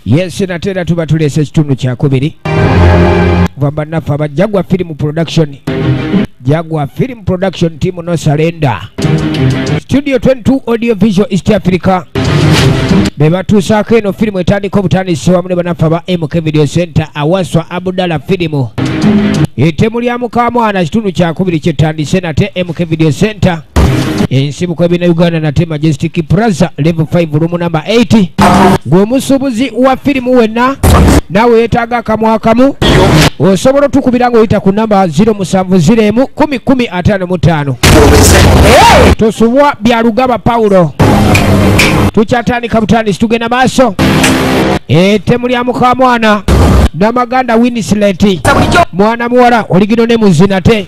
Yes, natera tuba tuleese ekitundu kyakubiri kuva bannaffe aba Jaguar Film Production. Jaguar Film Production team no surrender. Studio 22 Audio Visual East Africa be batuusaako eno firimu etandika obutandisi wamu ne bannaffe aba MK Video Center awaswa Abudala firimu ettemu lya mukamwana kitundu kyakubiri kyetandise nate MK Video Center ensibuko ebina Uganda nate Majestic Plaza level 5 room number 8. Gwe omusuubuzi wa firimu wenna naawe yeetaaga akamu akamu osobola otukubira ng'oyita ku namba 0701 10 10 55. Tosubwa Byarugaba Paulo. Tukyatandika butandisi tugenda maaso. Ettemu lya mukamwana Namaganda Winslet mwana muwala oligino ne muzinate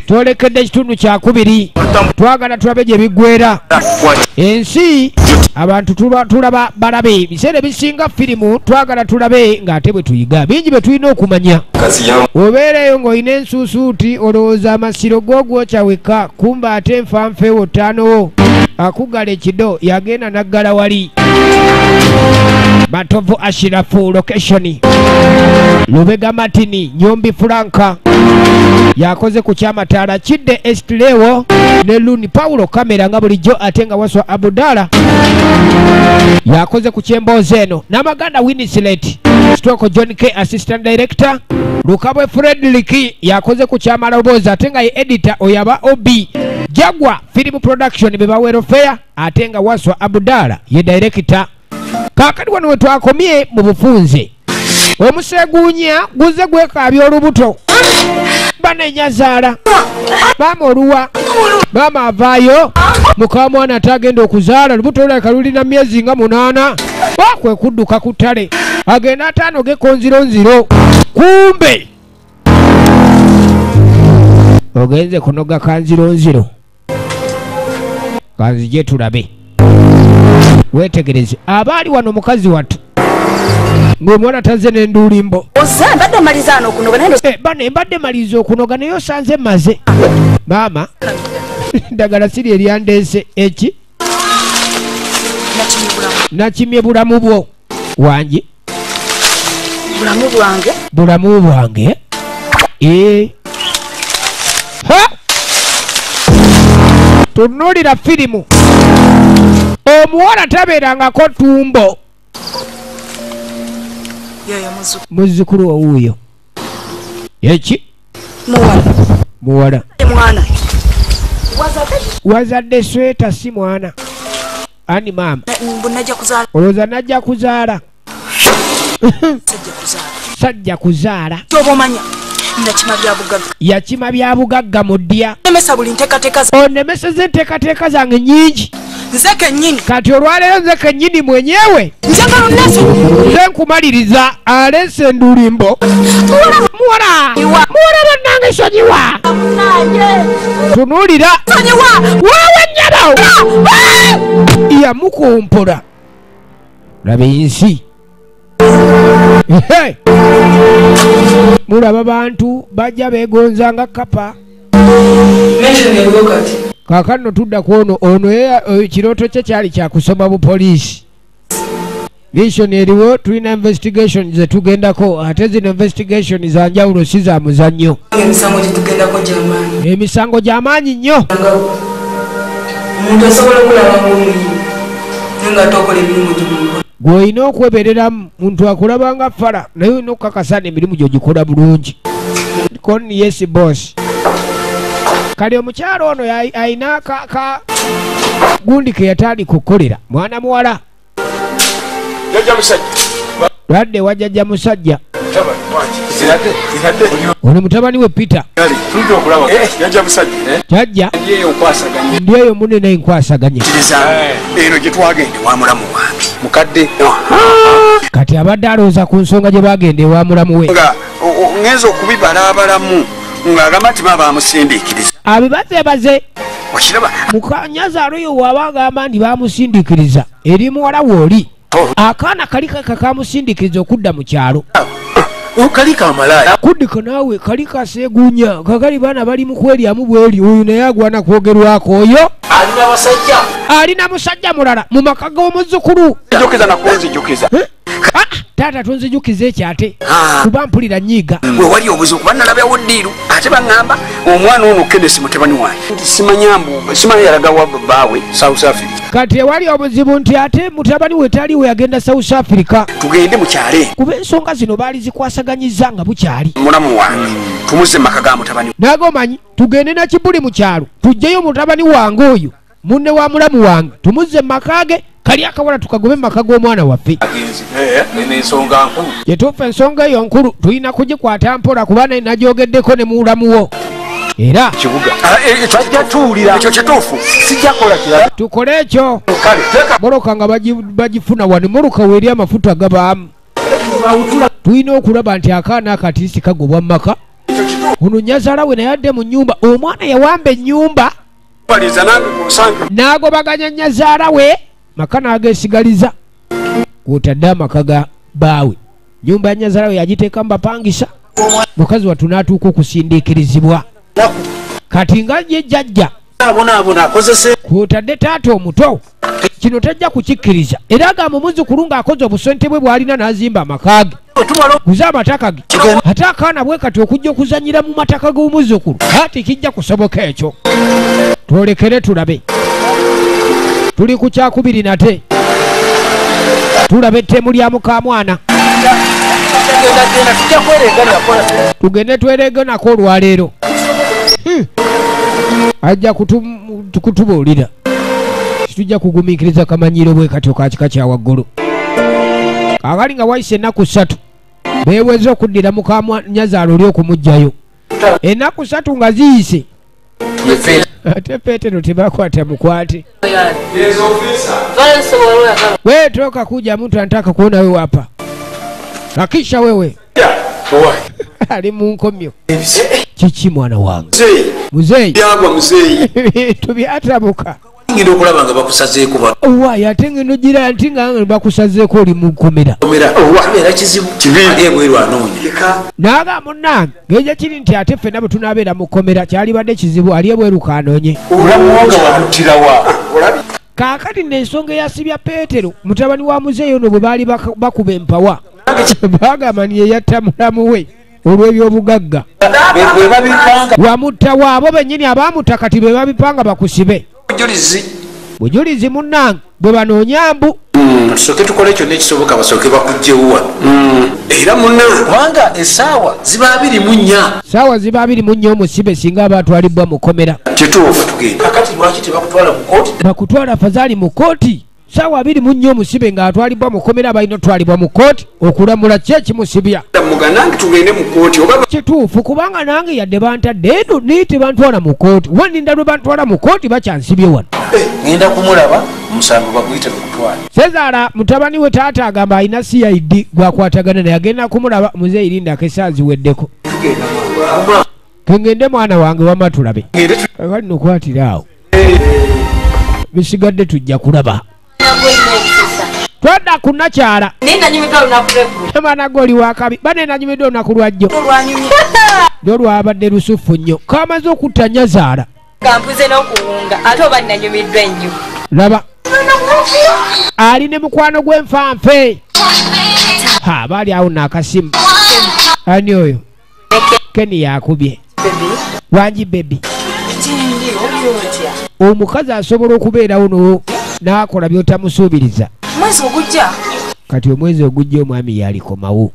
twolekedde ekitundu kyakubiri twagala tulabe gye biggwera ensi abantu tulaba balabe ebiseera ebisinga firimu twagala tulabe ng'ate bwe tuyiga bingi bye tulina okumanya. Obeereyo ng'olina ensuusuuti olowooza amasiro g'ogwokya wekka kumba ate enfanfeewo ttaanowo akugala ekido yagenda naggala wali. Matovu Ashirafu location Lubega Martini Nyombi Franka yakoze ku kyamataala Kidde Estilewo ne Luni Paulo kamera nga bulijjo ate nga Waswa Abudala yakoze ku kyemboozi eno. Namaganda Winslet Stoko John K assistant director Lukabwe Frederick yakoze ku kyamaloboozi ate nga ye editor oyaba OB Jaguar Film Production bebawero fair ate nga Waswa Abudala ye director. Kaakati wano we twakomye mu bufunze omuseguunya guze gwekaabya olubuto banenyazaala maama oluwa maama avaayo mukamwana atagenda okuzaala lubuto lulabika lulina myezi nga 8 wakwe kudduka ku ttale agenda ataanogeko nzironziro kumbe ogenze kunoga kanzironziro kanzije tulabe. Wetegereze abaali wano mukazi wattu ng'omwana tazze n'enduulimbo. Bane mbadde maliriza okunoga naye osanze maze. Maama ddagala siri eryandeese eki nakimye bulamu bwo wange bulamu bwange ha tunuulira firimu omuwala tabeerangako tumbo. Muzzukulu owuuyo eki muwala wazadde sweta si mwana ani maama olowooza najja kuzaala sajja kuzaala yakima bya bugagga mu ddya onemeseza enteekateeka zange nnyingi kati olwaleero nze kennyini mwenyewe nze nkumaliriza aleese endulimbo. Muwala muwala bannange sonyiwa tunuulira waawe nnyabo yamukompola laba ensi. Mulaba bantu bajja beegonza nga kapa. Kaakano tudda ku ono ono ekirooto kye kyali kya kusoma bupoliisi. Mission eriwo tulina investigation ze tugendako ate zino investigation za njawulo si za muzannyo. Emisango gy'amaanyi nnyo. Omuntu asobola okulaba ng'omuyivu naye nga tokola emirimu gy'omukola. Gw'olina okwebereramu muntu akulaba nga fala naye olina okukakasa emirimu gy'ogikola bulungi. Koni yes boss. Kale omukyalo ono ayina ka gundi ke yatandika okukolera mwana muwala. Lwadde wa jjajja musajja ono mutabani we Peter jjajja ndi eyo munene enkwasaganya eno gye twagenda ewa mulamu wange mukadde. Kati abadde alowooza ku nsonga gye bagenda ewa mulamu we nga ngenza okubibalaabalamu ng'agamba nti bamusindiikiriza abibazebaze okiraba mukanyazaalo oyo waaba agamba nti bamusindiikiriza eri muwala we oli akaana kali kakamusindiikiriza okudda mu kyalo. Kalika malaya kudika naawe kalika seegunya kakali baana bali mu kweryamu bweri oyo naye agwana kwogerwako oyo alina basajja alina musajja mulala mu maka g'omuzzukulu njukiza nakunzijukiza taata tonzijukiza ekyate kuba mpulira nnyiiga we wali obuzibu kuba nalabyawo ddiiru ate baŋŋamba omwana ono Kenneth mutabani wange nti simanya mbu simanya yalaga wa bbaawe South Africa kati ewali obuzibu nti ate mutabani we taliwo yagenda South Africa tugende mu kyalo kuba ensonga zino baali zikwasaganyiza nga bukyali mulamu wange tumuzze mu maka ga mutabani nagomanyi tugende na kibuli mu kyalo tuggyeyo mutabani wange oyo munne wa mulamu wange tumuzze mu maka ge kali akawala tukagobe mu maka g'omwana waffe kituufu ensonga eyo nkulu tulina kugikwata mpola kuba naye nagyogeddeko ne mulamuwo era ekyo kituufu tukole ekyo moloka nga bagifuna wano moloka weeri amafuta gabaamu tulina okulaba nti akaana akatiisi kagobwa mu maka ono nnyazaala we naye adde mu nnyumba omwana yawamba ennyumba n'agobaganya nnyazaala we maka n'ageesigaliza kw'otadde amaka ga bbaawe nnyumba ya nnyazaala we yagiteeka mu bapangisa mukazi wattu n'atuuka okusindiikirizibwa kati nga ye jjajja kw'otadde taata omuto kino tajja kukikkiriza era agamba omuzzukulu ng'akoze obusente bwe bw'alina n'azimba amaka ge guze amataka ge ate akaana bwe kati okujja okuzannyira mu mataka g'omuzzukulu ati kijja kusoboka ekyo twolekere tulabe tuli ku kyakubiri nate tulaba ettemu lya mukamwana tugende twerege nako olwaleero ajja kutubuulira tujja kugumiikiriza kamanyiiro bwe katyo ka kika kya waggulu akali nga wayise ennaku ssatu beeweze okuddira mukamwanyazaala oli okumuggyayo ennaku ssatu nga ziyise ate Petero tebakwata mukwate we toka kuja mtu anataka kuona wewe hapa hakisha wewe ali mu nkomyo kiki mwana wange muzeeyi byagwa muzeeyi tubyatabuka ngenda okulaba nga bakusazeeko owaye ate ngendo gira nti nga bakusazeeko oli mu nkomera era kizibu ali ebweru anoonya naaga munnange ng'ekyo kiri nti ate ffenna bwe tunaabeera mu kkomera kyalibadde kizibu ali ebweru kanoonye obulamu nga wamuttirawa kaakati nno ensonga eyasibya Petero mutabani wa muzeeyi ono bwe baali bakuba empawa bagamba ni yeyatta mulamu we olw'ebyobugagga wamutta waabo bennyini abaamutta kati be babipanga bakusibe bujulizi munnange bwe banoonya mbu tusooke tukole kyonna ekisoboka basooke bakuggyewo wano era munnange kubanga essaawa ziba 24 ssaawa ziba 24 omusibe singa aba atwalibwa mu kkomera kituufu tugenda kakati lwaki tebakutwala mu kkooti bakutwala fazaali mu kkooti ssaawa 24 omusibe ng'atwalibwa mu kkomera balina otwalibwa mu kkooti okulamula ki ekimusibya nange tugende mu kkooti oba kituufu kubanga nange yadde bantadde eno naye tebantwala mu kkooti waninda lwe bantwala mu kkooti bakyansibye wano ngenda kumulaba omusango baguyite bakutwale Sezaala mutabani we taata agamba alina CID gwakwatagana naye agenda kumulaba muzeeyi lindako essaawa ziweddeko kengende mwana wange wamma tulabe kali nokwatira awo bisigadde tujja kulaba twadda ku nakyala mwana gwe oli wakabi bane nanyumiddwa olunaku lwajjo lyo lwabadde lusufu nnyo kamaze okutta nnyazaala kampuze n'okuwunga ate oba nanyumiddwa ennyo laba ali ne mukwano gw'enfanfe ha baali awo n'akasimu ani oyo Keni yakubye wangi bebi omukazi asobola okubeerawo n'akola by'otamusuubiriza mwezi ogujja kati omwezi ogujja omwami yalikomawo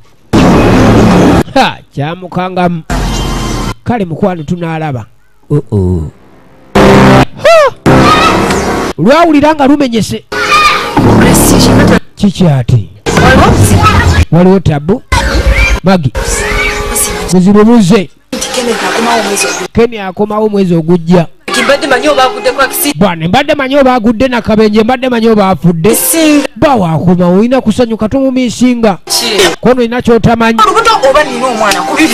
ha kyamukangamu kale mukwano tunaalaba lwawulira nga lumenyese kiki ate waliwo tabu magi buzibu buze Keni akomawo omwezi ogujja bwana mbadde manyi oba agudde nakabenje mbadde manyi oba afudde bawa akomawo olina kusanyuka tomumiisinga kono olina kyotamanyi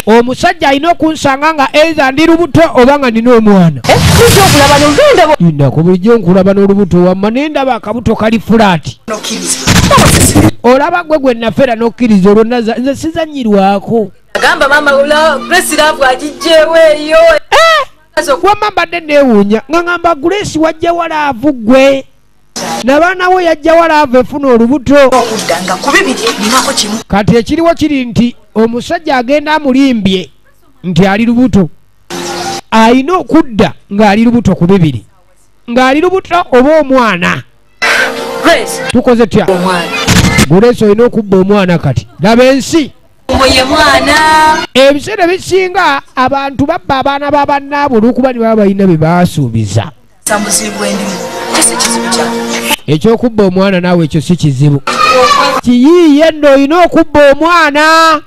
omusajja alina okunsanga nga either ndi lubuto oba nga nina omwana indako bulijjo nkulaba n'olubuto wamma naye ndaba akabuto kali fulaati Olaba gwe gwe nafera n'okkiriza olwo nze sizannyirwako. Agamba mama Grace love agijjewo eyo. Wamma mbadde neewuunya nga ngamba Grace wajja walaavu gwe. N'abaana we yajja walaavu efuna olubuto. Kati ekiriwo kiri nti omusajja agenda amulimbye nti ali lubuto. Alina okudda ng'ali lubuto ku bibiri. Ng'ali lubuto oba omwana. Tukoze tutya? Grace olina okubba omwana kati. Laba ensi. Ebiseera ebisinga abantu babba abaana ba bannaabwe olw'okuba ne baba balina bye baasuubiza. Ekyokubba omwana naawe ekyo si kizibu. Kiyiiye nno olina okubba omwana.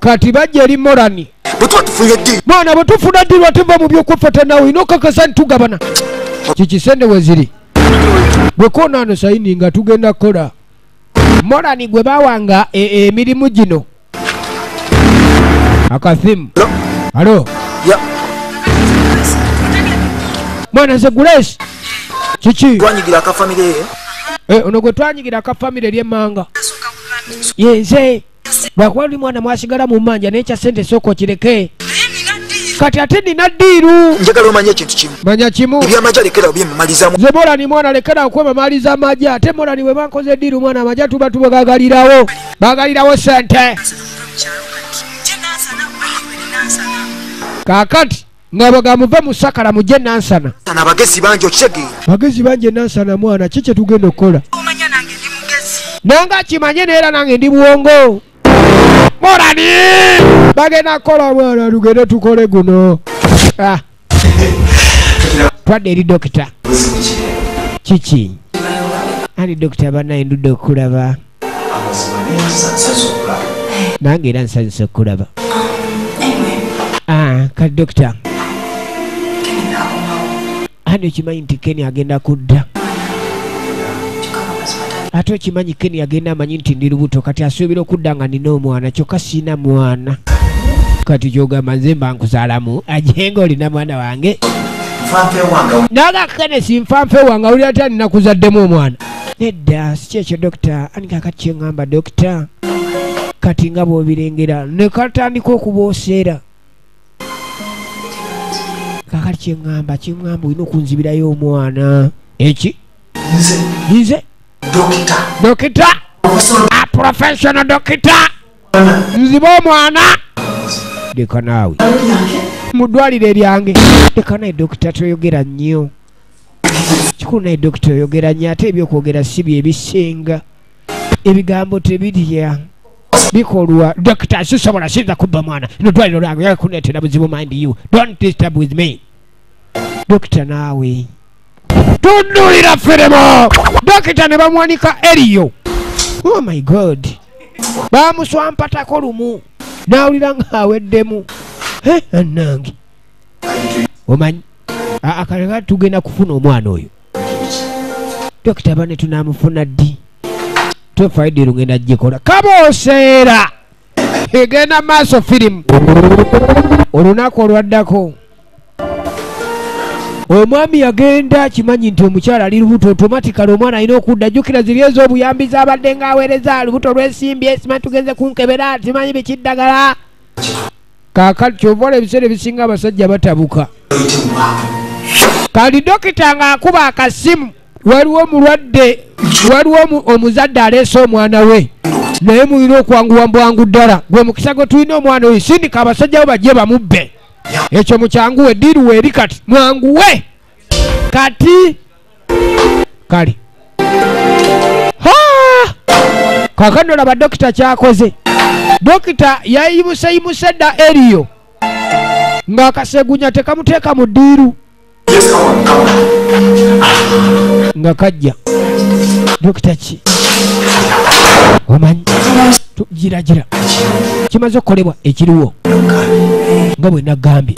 Kati bajja eri Morani. Mwana bwe tufuna ddirwa tuva mu by'okwefata naawe olina okakasa ntugabana. Kikisende we ziri. Bwe koona sayini nga tugenda kukola. Morani gwe bawanga emirimu gino. Akathimu. Alo. Mwana nze Grace. Kiki? Twanyigira aka family. Ono gwe twanyigira aka family ery'emmanga. Yenze. Bwakuba oli mwana mwasigala mu mmanja n'ekya ssente sooka okireke. Kati ate nina ddiiru. Njagala omanye ekintu kimu. Manya kimu. Ebyamagye lekera obyemamalizaamu. Nze Morani mwana lekera okwemamaliza amagye ate Morani bwe bankoze eddiiru mwana amagye tuba tubagagalirawo. Bagalirawo ssente. Kaakati nga bagamuve mu Sakala mujje Nansana. Abagezi bangi okitegeera. Bagezi bangi Nansana mwana ki kye tugenda okukola? Nange akimanye neera nange ndi buwongo. Morani! Bagenda kukola mwana tugende tukole guno. Twadde eri dokita. Kiki? Ani dokita bannaye ndudde okulaba. Nange era nsanyuse okulaba. Kati dokita. Ani okimanyi nti Kenny agenda kudda. Ate okimanyi Kenny agenda amanyi nti ndi lubuto kati asuubira okudda nga nina omwana kyokka sirina mwana. Kati ky'ogamba nze mba nkuzaalamu ajenga olina mwana wange. Naga Kenneth nfanfe wange awulira atya nnakuzaddemu omwana. Nedda si kyekyo dokita. Ani kaakati kye ŋŋamba dokita. Kati nga bw'obirengera ne katandika okubooseera. Kaakati kye ŋŋamba olina okunzibirayo omwana. Eki? Nze? Dokita. A professional dokita. Nziba omwana. Leka naawe. Mu ddwaliro eryange. Leka naye dokita toyogera nnyo. Kikulu naye dokita oyogera nnyo ate ebyokwogera si bye bisinga. Ebigambo tebirya. Bikolwa. Dokita sisobola siyinza kubba mwana. Ino ddwaliro lyange yakuneetera buzibu mind you. Don't disturb with me. Dokita naawe. Tunuulira firimu. Dokita ne bamuwanika eriyo. Oh my God. Bamuswampatako lumu. N'awulira ng'aweddemu. Annange. Omanyi? Akaleka tugenda kufuna omwana oyo. Dokita bane tunaamufuna ddi? Tofa eddiru ngenda gikola. Kabooseera! Egenda maaso firimu. Olunaku olwaddako. Omwami yagenda akimanyi nti omukyala ali lubuto automatically omwana alina okudda. Jjukira ziri ez'obuyambi z'abadde ng'aweereza lubuto lw'ensimbi simanyi tugenze kunkebera simanyi biki ddagala. Kaakati ky'ova olaba ebiseera ebisinga abasajja batabuka. Kali dokita ng'akuba akasimu waliwo omulwadde waliwo omuzadde aleese omwana we naye mulina okwanguwa bwangu ddala. Gwe mukisa gwe tulina omwana oyo sindika abasajja bo bajje bamubbe. Ekyo mukyanguwe ddiiru weeri kati mwanguwe kati kale. Kaakano olaba dokita kyakoze. Dokita yayimuse dda eriyo ng'akasegunya tekamuteeka mu ddiiru nga kajja. Dokita ki? Omanyi? Gira kimaze okukolebwa ekiriwo nga bwe nagambye.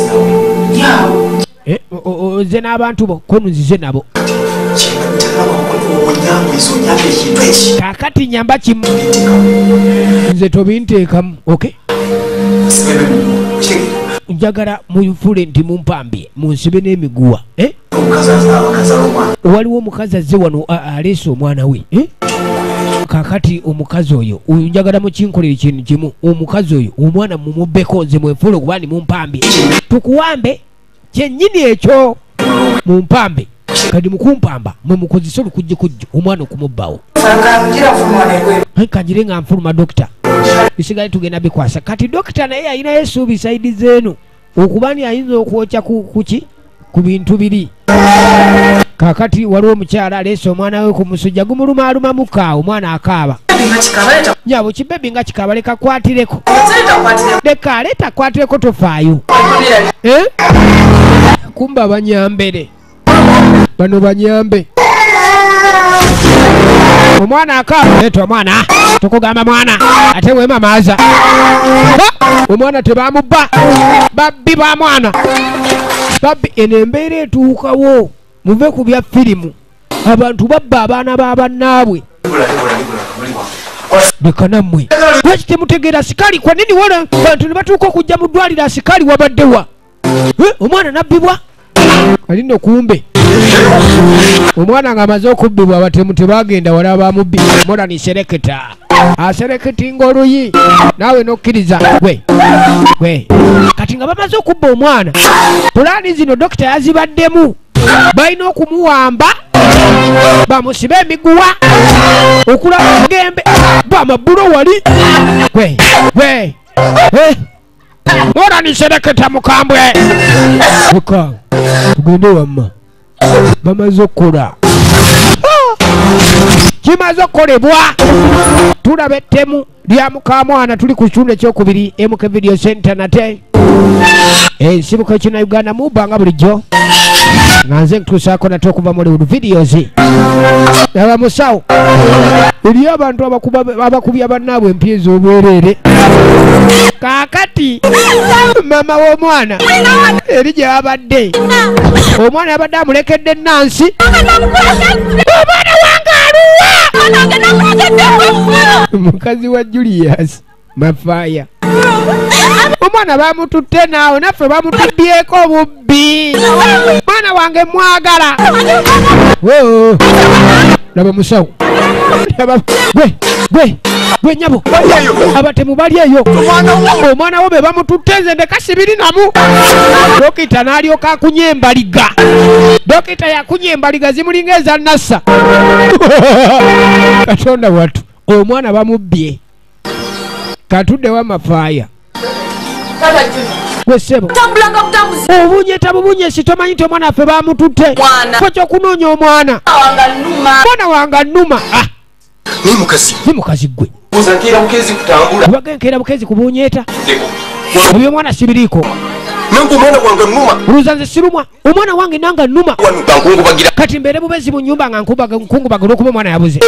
Nze n'abantu bo kono nzize nabo. Kaakati nyamba kimu nze tobinteekamu. Okay? Njagala munfule nti mumpambye munsibe n'emiguwa. Waliwo omukazi azze wano aleese omwana we. Kakati omukazi oyo njagala mukinkolera ekintu kimu. Omukazi oyo omwana mumubbeko, nze mwenfuula okuba ndi mumpambe. Tukuwambe kyennyini ekyo mumpambe. Kati mukumpamba mwe mukozesa olukujjukujju omwana okumubbawo. Kanjire nga nfuluma dokita, bisigale tugenda bikwasa. Kati dokita naye alinayo essuubi saidi zeeno okuba ni ayinza okwokya kuki ku bintu biri. Kakati waliwo omukyala aleese omwana we ku musujja gumulumaaluma muka, omwana akaaba. Nyabo kibebi nga kikaaba, leka kwatireko, leka aleeta kwatireko, tofaayo. Kumba banyambere bano banyambe. Omwana akaaba, leeta omwana, tukugamba mwana ate wemamaaza. Omwana tebamubba, babbi ba mwana babbi. Eno embeera etuukawo, muve ku bya firimu. Abantu babba abaana ba bannaabwe. Leka nammwe, lwaki temutegeera asikali? Kwa nini wala bantu ne batuuka okujja mu ddwaliro asikali wabaddewa? Omwana nabbibwa ali nno kumbe omwana ng'amaze okubbibwa abatemu tebagenda wala bamubbi. Morani sereketa asereketinga oluyi naawe n'okkiriza gwe gwe. Kati nga bamaze okubba omwana, pulaani zino dokita yazibaddemu. Balina okumuwamba bamusibe emiguwa okulaba gembe bamabulo wali gwe gwe. Morani sereketa mukambwe. Luka tugende wamma, bamaze okukola kimaze okukolebwa. Tulaba ettemu lya mukamwana, tuli ku kitundu ekyokubiri MK Video Center nate ensibuko ekina Uganda mubanga bulijjo nga nze nkutuusaako nate okuva mu Hollywood Videos. Laba musawo, eriyo abantu abakubya bannaabwe empya ez'obwereere. Kaakati maama w'omwana eri gye babadde, omwana yabadde amulekedde nansi. Omwana wange aluwa? Mukazi wa Julius Mafaaya, omwana bamututte naawe, naffe bamutubbyeko obubbi. Mwana wange mwagala. Laba musawo, laba gwe gwe gwe nyabo, abatemu bali eyo, omwana wo be bamututte, nze ndeka sibiri namu. Dokita n'alyoka akunya embaliga. Dokita yakunya embaliga zimulinga eza nassa. Katonda wattu, omwana bamubbye. Katuddewo Mafaaya. Gwe ssebo, obunyeta bubunye, sitomanyi nti omwana waffe bamututte. Kwe kyokunoonya omwana, mwana wange annuma. Ni mukazi gwe kubaga enkeera bukezi kubunyeeta ebyomwana sibiriiko. Oluza nze sirumwa, omwana wange nanga nnuma. Kati mbeere bubezi mu nnyumba nga nkungubaga olw'okuba omwana yabuze.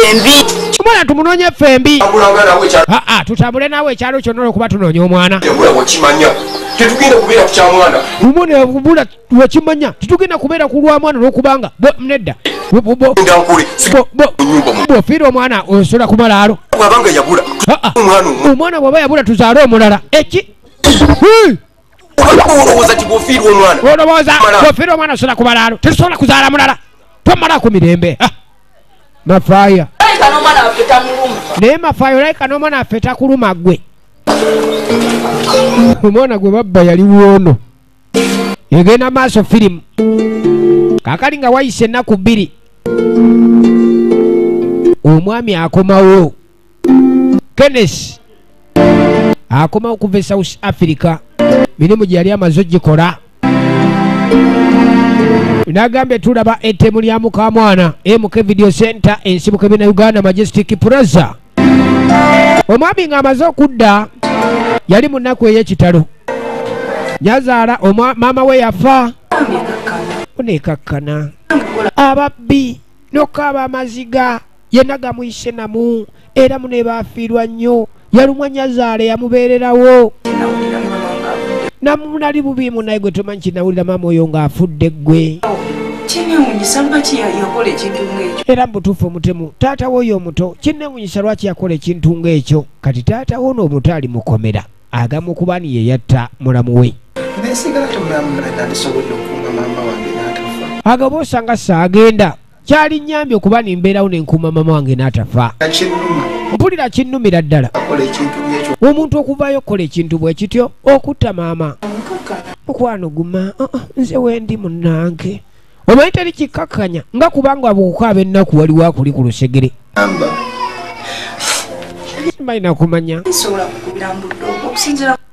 Omwana tumunoonye ffembi. Tutambule naawe ekyalo kyonna olw'okuba tunoonya omwana. Omwana yabula wakimanya, tetugenda kubeera ku lwa mwana olw'okubanga nedda. Bw'ofiira omwana osobola kumalaalo. Omwana bw'aba yabula tuzaale omulala. Eki? Olowooza bw'ofiira omwana osobola kumalaalo, tetusobola kuzaala mulala, tomalako mirembe. Mafaaya naye Mafaaya olabika n'omwana waffe takuluma ggwe. Omwana gwe babba yali woono. Egenda maaso firimu. Kaakali nga wayise ennaku bbiri, omwami akomawo. Kenneth akomawo okuva e South Africa, mirimu gye yali amaze ogikola. Nagambye tulaba ettemu lya mukamwana MK Video Center ensibuko ebina Uganda Majestic Plaza. Omwami ng'amaze okudda yali mu nnaku ey'ekitalo. Nyazaala maama we yafa onekakkana ababbi n'okaaba amaziga yenna gamuyise namu, era mune baafiirwa nnyo. Yalumwa nyazaala yamubeererawo. Namunali bubi munaye gwe tomanyi kinawulira maama oyo ng'afudde ggwe. Era mubutuufu omutemu taata w'oyo omuto kinnewunyisa lwaki yakola ekintu ng'ekyo. Kati taata wo n'omuto ali mukomera agamba okuba ni ye yatta mulamu we. Naye sigala temulamu nandisobodde okukuuma maama wange n'atafa. Agaba osanga saagenda. Kyali nnyambye okuba nimbeerawo ne nkuuma mama wange n'atafa. Mpulira kinnumira ddala. Omuntu okuvaayo okukola ekintu bwe kityo okutta maama. Mukwano guma, nze wendi munnange. Omanyi teri kikkakkanya nga kubanga bw'okukaaba ennaku waliwo akuli ku lusegere. Simalina kumanya.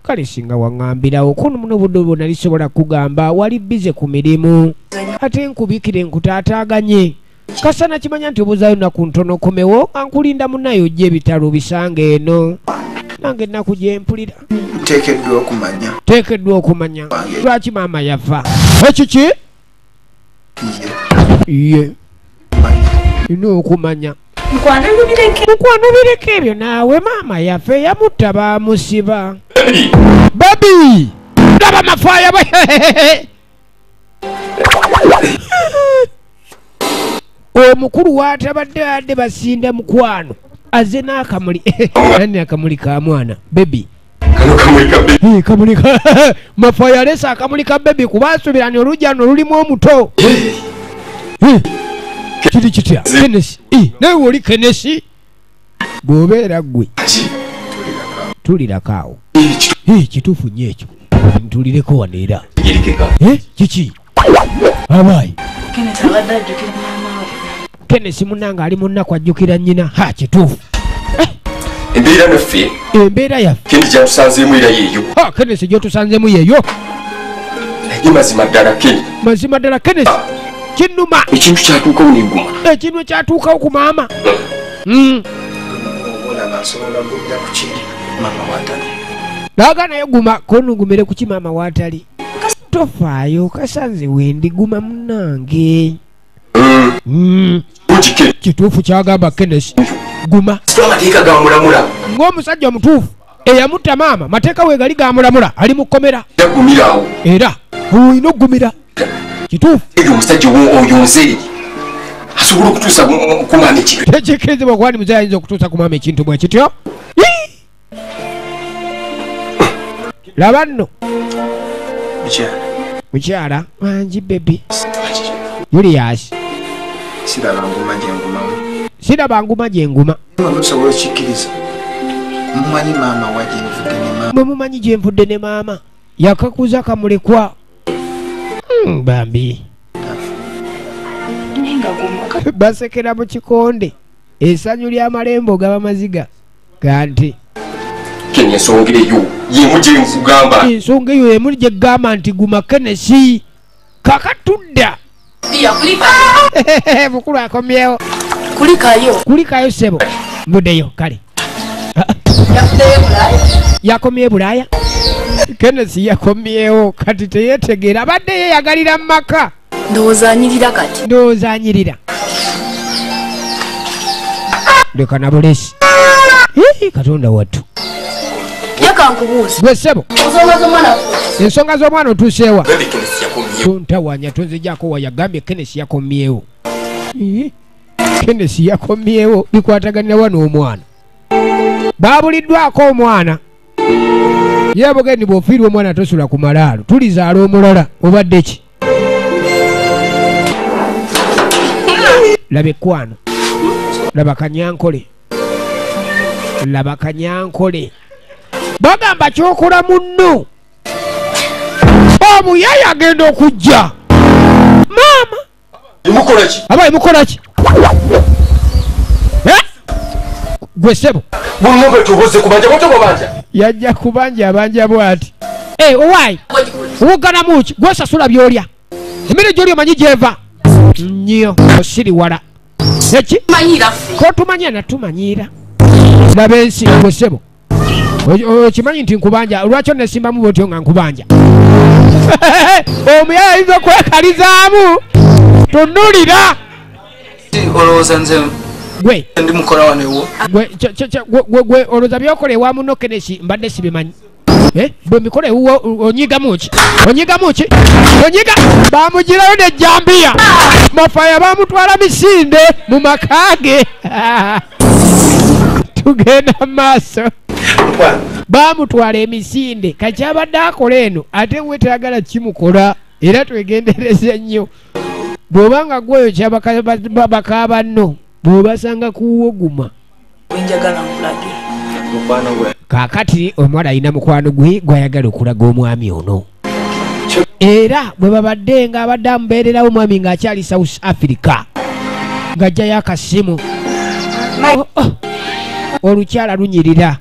Kale singa waŋŋambirawo kuno muno obudde obwo nali sobola kugamba wali bize ku mirimu. Ate nkubikire nkutaataaganye. Kasana kimanya nti obuzaayo nnaku ntono okomewo nga nkulinda munnaye ojja ebitalo bisange eno. Nange ennaku gye mpulira. Nteekeddwa okumanya. Nteekeddwa okumanya. Lwaki maama yafa? Ekiki? Ye. Nina okumanya. Mukwano bireke ebyo naawe maama yaffe yamutta baamusiba. Babi! Laba mafaaya omukulu waatabadde adde basinda mukwano azze n'akamuli. Nani akamuli ka mwana? Baby. Kamuli ka mafaaya aleese akamuli ka baby kuba asuubira nti olujja luno lulimu omuto. Kiri kitya? Kenesi. Nawe oli Kenesi? Bw'obeera ggwe. Tulirako awo. Kituufu nnyo ekyo. Ntulireko wano era. Kiki? Abayi. Kenesi munnange ali mu nnaku ajjukira nnyina. Ha, kituufu. Embeera naffe. Embeera yaffe. Kenesi gy'atusanzeemu era yeeyo. Ha, Kenesi gy'otusanzeemu yeeyo. Naye mazima ddala Kenesi. Mazima ddala Kenesi. Kinnuma. Ekintu kyatuukawo ne nguma. Ekintu kyatuukawo ku maama. Naga naye guma konugumire ku ki maama waatali. Tofaayo kasanze wendi guma munnange. Kituufu kyagamba Kenesi. Guma. Amateeka gamulamula. Ng'omusajja omutuufu eyamutta maama mateeka we gali gamulamula ali mu kkomera. Yagumirawo. Era olina okugumira. Kituufu. Ebyo omusajja oyo nze asobola okutuusa ku maama ekintu. Tekikkirizibwa kuba ni muzeeyi ayinza okutuusa ku maama ekintu bwe kityo. Laba nno. Mukyala. Wangi baby. Julius. Siraba nguma gye ngumamu. Siraba nguma gye nguma. Mwe musobola okukikkiriza. Mumanyi maama wa gye nvudde ne maama. Mwe mumanyi gye nvudde ne maama. Yakakuza kamulekwa. Bambi. Basekera mu kikonde. Essanyu ly'amalembo gaba maziga. Ganti. Kenya ensonga eyo y'emu gye nkugamba. Ensonga eyo y'emu gye ggamba nti guma Kenesi. Kakatudda. Mukulu akomyewo. Kulikayo. Kulikayo ssebo. Mbuddeyo kale. Yakomye Bulaaya. Kenesi yakomyewo kati teyeetegeera abadde yeeyagalira mu maka. Ndowooza anyirira kati. Ndowooza anyirira. Leka na bulesi. Katonda wattu. Yaka nkubuuza. Gwe ssebo. Ensonga z'omwana otuuseewa. Tontawanya tonzijjako wa yagambye Kenesi yakomyewo. Kenesi yakomyewo bikwataganira wano omwana. Baabuliddwako omwana. Ye bugendi bw'ofiirwa omwana tosula ku malaalo. Tulizaala omulala obadde ki? Laba ekkwano. Laba kanyankole. Laba kanyankole. Bagamba ky'okola munno. Omuyaaya agenda okujja. Maama. Mukola ki? Abayi mukola ki? Gwe ssebo. Buli tubuze kubanja bw'otyo bw'obanja. Yajja kubanja abanja bw'ati. Owaayi. Owugganamu ki? Gw'osasula by'olya. Emmere gy'olya omanyi gy'eva. Nnyo osiriwala. Eki? Kotumanya natumanyiira. Laba ensi gwe ssebo. Okimanyi nti nkubanja lwaki onnesimbamu bw'otyo nga nkubanja? Omuyaaya ayinza okwekalizaamu. Tunuulira. Olowooza nze Gwe ndi mukola wano ewo. Gwe olowooza by'okola ewa munno Kenesi mbadde sibimanyi. Bwe mikola ewuwo onyigamu ki? Onyigamu ki? Onyiga! Baamugirayo n'ejjambiya. Mafaya baamutwala misinde mu maka ge. Tugenda mu maaso. Baamutwala emisinde. Kakyabadde akola eno ate we tayagala kimukola era twegendereze nnyo. Bw'obanga gweyo kyabaka banno bw'obasanga kuwoguma. Wenjagala nkulage. Kaakati omuwala alina mukwano gwe gwayagala okulaga omwami ono, era bwe babadde nga abadde amubeererawo omwami ng'akyali South Africa, ng'ajjayo akasimu. Oh. Olukyala lunyirira.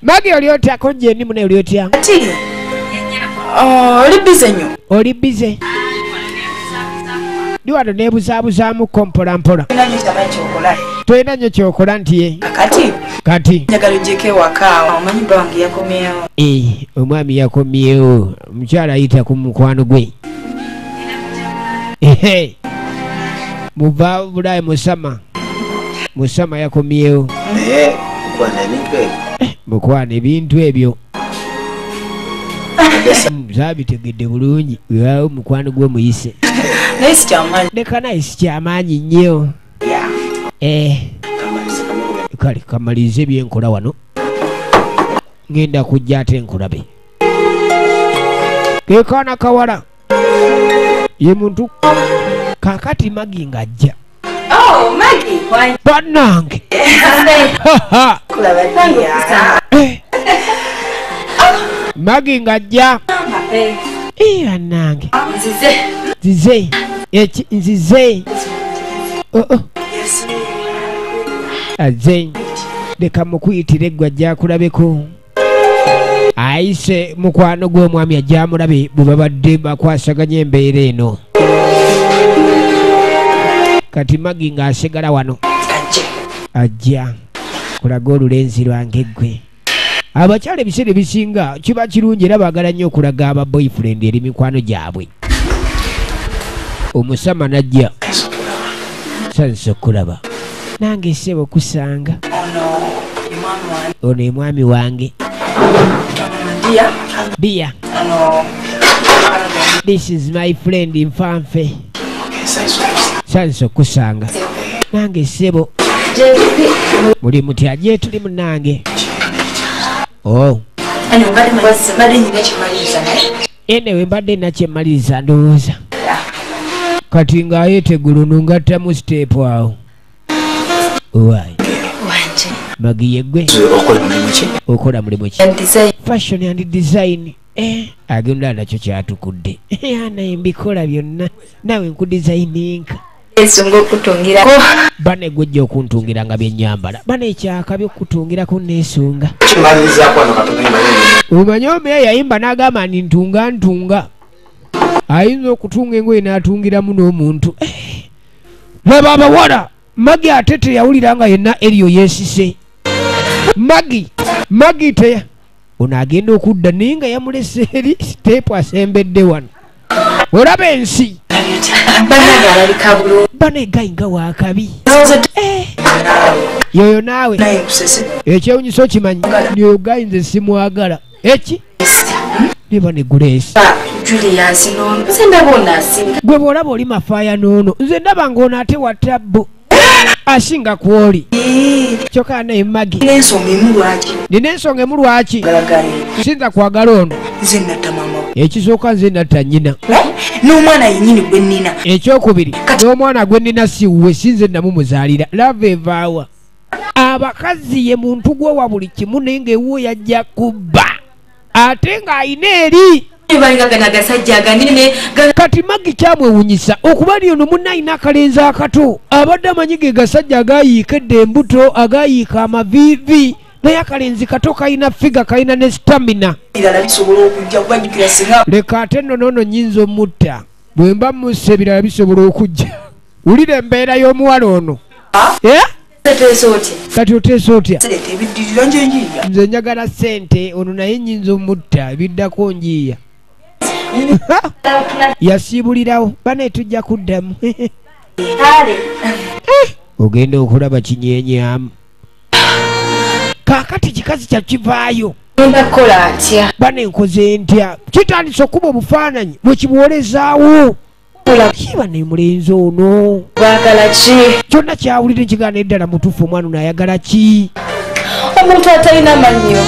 Magi, oli otya? Kojja endi munaye, oli otya? Ati oli busy nnyo. Oli busy? Ndi wano neebuzaabuzaamuko mpola mpola. Tolina kyamanyi kyokola. Tolina nnyo kyokola nti ye. Kakati Kati njagala ojjeko ewaka, omanyi bba wange yakomyewo. Eh, omwami yakomyewo. Omukyala ayita ku mukwano gwe. Ehe, muva Bulayi, musama musama yakomyewo. Naye mukwano, ebintu ebyo. Mukwano, ebintu ebyo zaabitegedde bulungi. Weewaawo mukwano gw'omuyise. Naye si kyamaanyi. Leka, naye si kyamaanyi nnyo. Eh, Kamalirize kamukube. Kale kamalirize byenkola wano, ngenda kujja ate nkulabe. Kekaana kawala ye muntu. Kakati Magi ng'ajja. Oh, Maggie. Why? Bannange. Kulaba ddiya. Eh. Magi ng'ajja. Eh, Eh, bannange. Nzize. Nzize eki? Nzize. Oh. Aze leka mukuyitire gwe ajja akulabeko. Ayise mukwano gw'omwami ajja amulabe bwe babadde bakwasaganya embeera eno. Kati Magi ng'asigala wano. Ajje. Ajja kulaga olulenzi lwange ggwe. Abakyala ebiseera ebisinga kiba kirungi era baagala nnyo okulaga aba boyfriend eri mikwano gyabwe. Omusama najja. Sansa okulaba nange ssebo kusanga. Ono ye mwami wange. Ono ye mwami wange. Dear. Dear. Ono. This is my friend nfanfe. Sansa okusanga nange ssebo. Muli mutya? Gye tuli munange. Oh. Anyway, mbadde nyina kimaliriza naye. Anyway, mbadde nakyemmaliriza ndowooza. Kati ng'ayetegula ngattamu step awo. Owaayi. Wanje. Magi, yeggwe? Okola mulimu ki? Okola mulimu ki? And design. Fashion and design. Eh, agenda nakyo kyatukudde. Eh, naye mbikola byonna, naawe nkudesigninga. Ensonga okutungira. Bane gwejja okuntungira nga byenyambala bane ekyakabi okutungirako neesunga. Kimalirizaako wano katono male. Omanyi omeya yayimba n'agamba nti ntunga ntunga, ayinza okutunga engoye n'atungiramu n'omuntu. Eh, laba abawala. Magi ate teyawulira nga yenna eriyo yeesise. Magi, Magi teya ono agenda okudda naye nga yamulese eri step asembedde wano. Olaba ensi. Bannange alabika bulungi. Bane gayi nga wakabi. Eh, yoyo naawe. Naye nkusese. Ekyewunyisa okimanyi nyogayi nze simwagala eki niba ne Grace. Julius nono. Nze ndaba ono asinga. Gwe bw'olaba oli mafaaya n'ono, nze ndaba ng'ono ate wa tabbu asinga kwoli. Kyokka naye Magi. N'ensonga emu lwaki. Nina ensonga emu lwaki. Galagale. Sinza kwagala ono. Nze natta maama we. Ekisooka, nze natta nnyina. N'omwana yennyini gwe nnina. Ekyokubiri, n'omwana gwe nnina siwuwe, sinze namumuzaalira. Lava evaawa abakazi ye muntu gwe wa buli kimu, naye ng'ewuwo yajja kubba ate ng'ayina eri. Balinga gano agasajja aganene. Kati Magi kyamwewunyisa okuba ni ono munna ayina akalenzi akato. Abadde amanyi ge gasajja agayiika edda embuto, agayiika amaviivi, naye akalenzi kato kalina figure, kalina ne stamina. Birala bisobola okujja kubajjukira singa. Leka ate nno noono nnyinza omutta bwe mba mussa, ebirala bisobola okujja. Wulira embeera y'omuwala ono. Eh? Oteesa otya? Kati oteesa otya? Leeta ebiddirira nje njiya. Nze njagala ssente, ono naye nnyinza omutta, ebiddako njiiya. Yasiibulirawo bane tujja kuddamu. Kale. Ogenda okulaba kinyenyamu. Kaakati kikazi kyakivaayo. Ngenda kukola atya? Bane nkoze ntya? Kitandise okuba obufaananyi bwe kibuwolezaawo kiba ne mulenzi ono. Baagala ki? Kyonna kyawulire kigaana eddala mutuufu. Omwana ono ayagala ki? Omuntu atalina mannyo.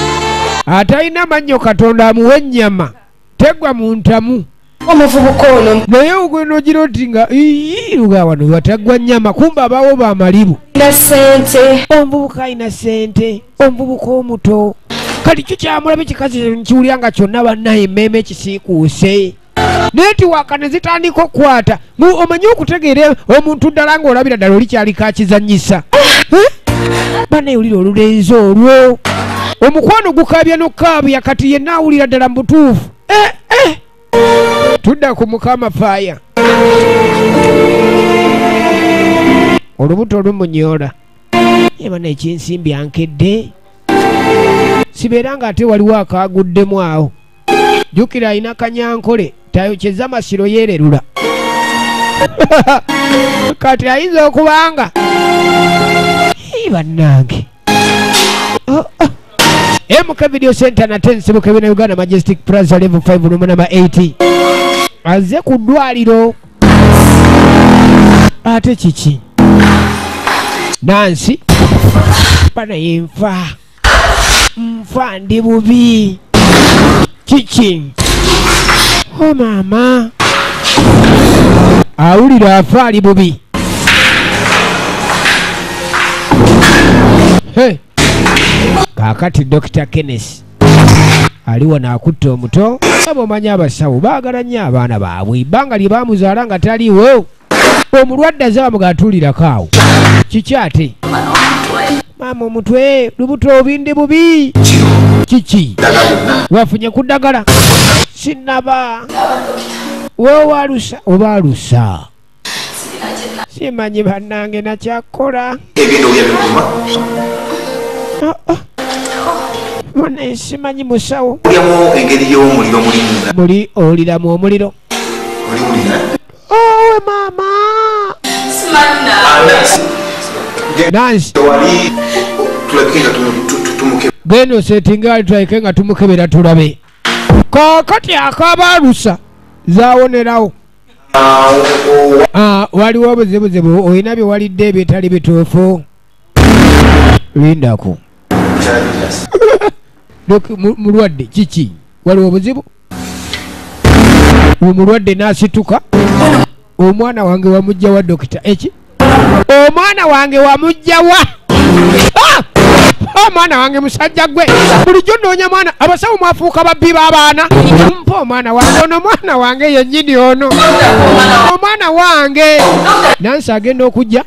Atalina mannyo Katonda amuwa ennyama tegwa mu ntamu. Omuvubuka ono naye ogenda ogira oti nga luga wano watagwa nnyama, kumbe abawo bamalibu. Na sente. Omuvubuka alina sente, omuvubuka omuto. Kati kyo kyamulabe kikazi nkiwulira nga kyonna bannaye emmeeme kisiikuuse. Naye tiwaka ne zitandika okukwata. Omanyi okutegeera omuntu ddala ng'olabira ddala oli kyaliko akizannyisa. Bannaye wulira olulenzi olwo. Omukwano gukaabya n'okukaabya kati yenna awulira ddala mu butuufu. Tudda ku Mukama faaya. Olubuto lumunyoola. Ye bannaye eky'ensimbi ankedde. Sibeera ng'ate waliwo akaaguddemu awo. Jjukira alina kanyankole tayokyeza masiro yeererula. Kati ayinza okubanga bannange. MK Video Center nate nsibuka bina Uganda Majestic Plaza level 5 room number 80. Azze ku ddwaliro. Ate kiki? Nancy bana yenfa. Nfa ndi bubi. Kiki? Oh mama. Awulira afa ali bubi. Hey. Kaakati Dr. Kenneth ali wano akutte omuto. Omanyi abasawo baagala nnyo abaana baabwe, ebbanga lye baamuzaala nga taliiwo. Omulwadde azze bamugaatuulirako awo. Kiki ate? Maama omutwe, lubuto obindi bubi. Kiki? Wafunye ku ddagala? Sinnaba. Wewe alusa oba alusa? Simanyi bannange nakyakola. Mwana simanyi musawo. Engeri y'omuliro mulimu. Muli owuliramu omuliro. Owe mama. Nancy. Genda osetinga ali tulabike nga tumukebera tulabe. Kaakati akaaba alusa zaawonerawo. Waliwo obuzibuzibu olina bye walidde ebitali bituufu. Lindako. Dok mulwadde kiki? Waliwo obuzibu? Omulwadde n'asituka. Omwana wange wamujja wa dokita. Eki? Omwana wange wamujja wa? Omwana wange musajja gwe. Bulijjo nnoonya mwana. Abasawo mwafuuka babbi b'abaana. Mpa omwana wange. Ono mwana wange yennyini ono. Omwana wange. Nansi agenda okujja.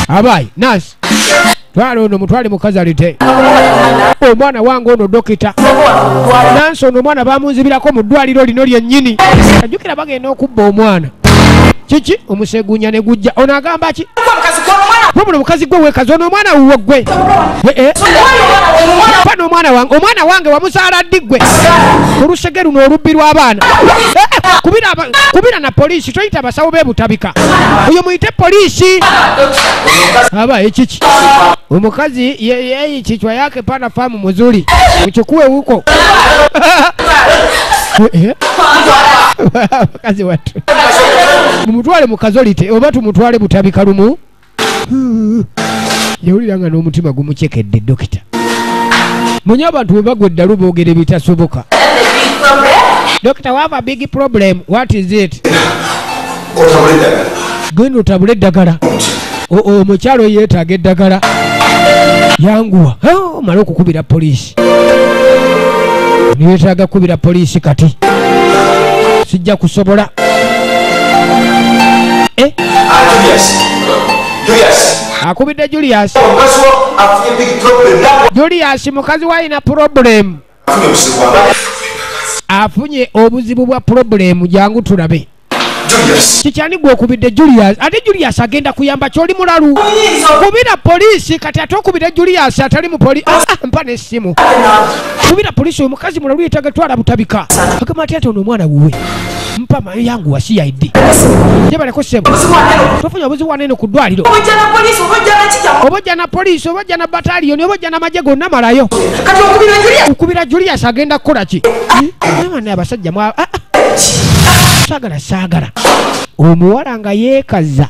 Abayi, Nansi. Twala ono mutwale mukazi alite. Omwana wange ono dokita. Nansi ono omwana bamunzibirako mu ddwaliro lino lyennyini. Ajjukira bagenda okubba omwana. Kiki? Omusegunya ne gujja. Ono agamba ki? Wabula mukazi gwe weekaza ono omwana wuwo gwe. Pano omwana wange. Omwana wange wamuzaala ddi gwe? Olusege luno olubbi lw'abaana. Kubira na poliisi, toyita abasawo b'e Butabika. Oyo muyite poliisi. Aba ekiki? Omukazi yeye kichwa yake pana famu muzuri. Uchukue huko. Abakazi watu. Mumutwale mukazolite oba tumutwale Butabika lumu. Yawulira nga n'omutima gumucekedde dokita. Munye abantu bwe bagwa eddalu boogera ebitasoboka. Doctor, we have a big problem. What is it? Genda otabule eddagala. Omukyalo yeetaaga eddagala. Yanguwa. Omale okukubira poliisi. Yeetaaga kukubira poliisi kati. Sijja kusobola. Julius. Akubidde Julius. Julius mukazi we alina problem. Afunye obuzibu bwa problem jangu tulabe. Kikyani gwe okubidde Julius? Ate Julius agenda kuyamba kyoli mulalu. Kubira poliisi kati ate okubidde Julius atali mu poliisi. Mpa n'essimu. Kubira poliisi oyo mukazi mulalu yeetaaga twala Butabika. Agamba ati ate ono omwana wuwe. Mpa yangu wa CID. Jebaleko ssebo. Tofunye obuzibu wano eno ku ddwaliro. Oba na poliisi oba na bataliyoni oba na magye gonna malayo. Okubira Julius agenda kukola ki? Naye abasajja mwa saagala saagala. Omuwala nga yeekaza.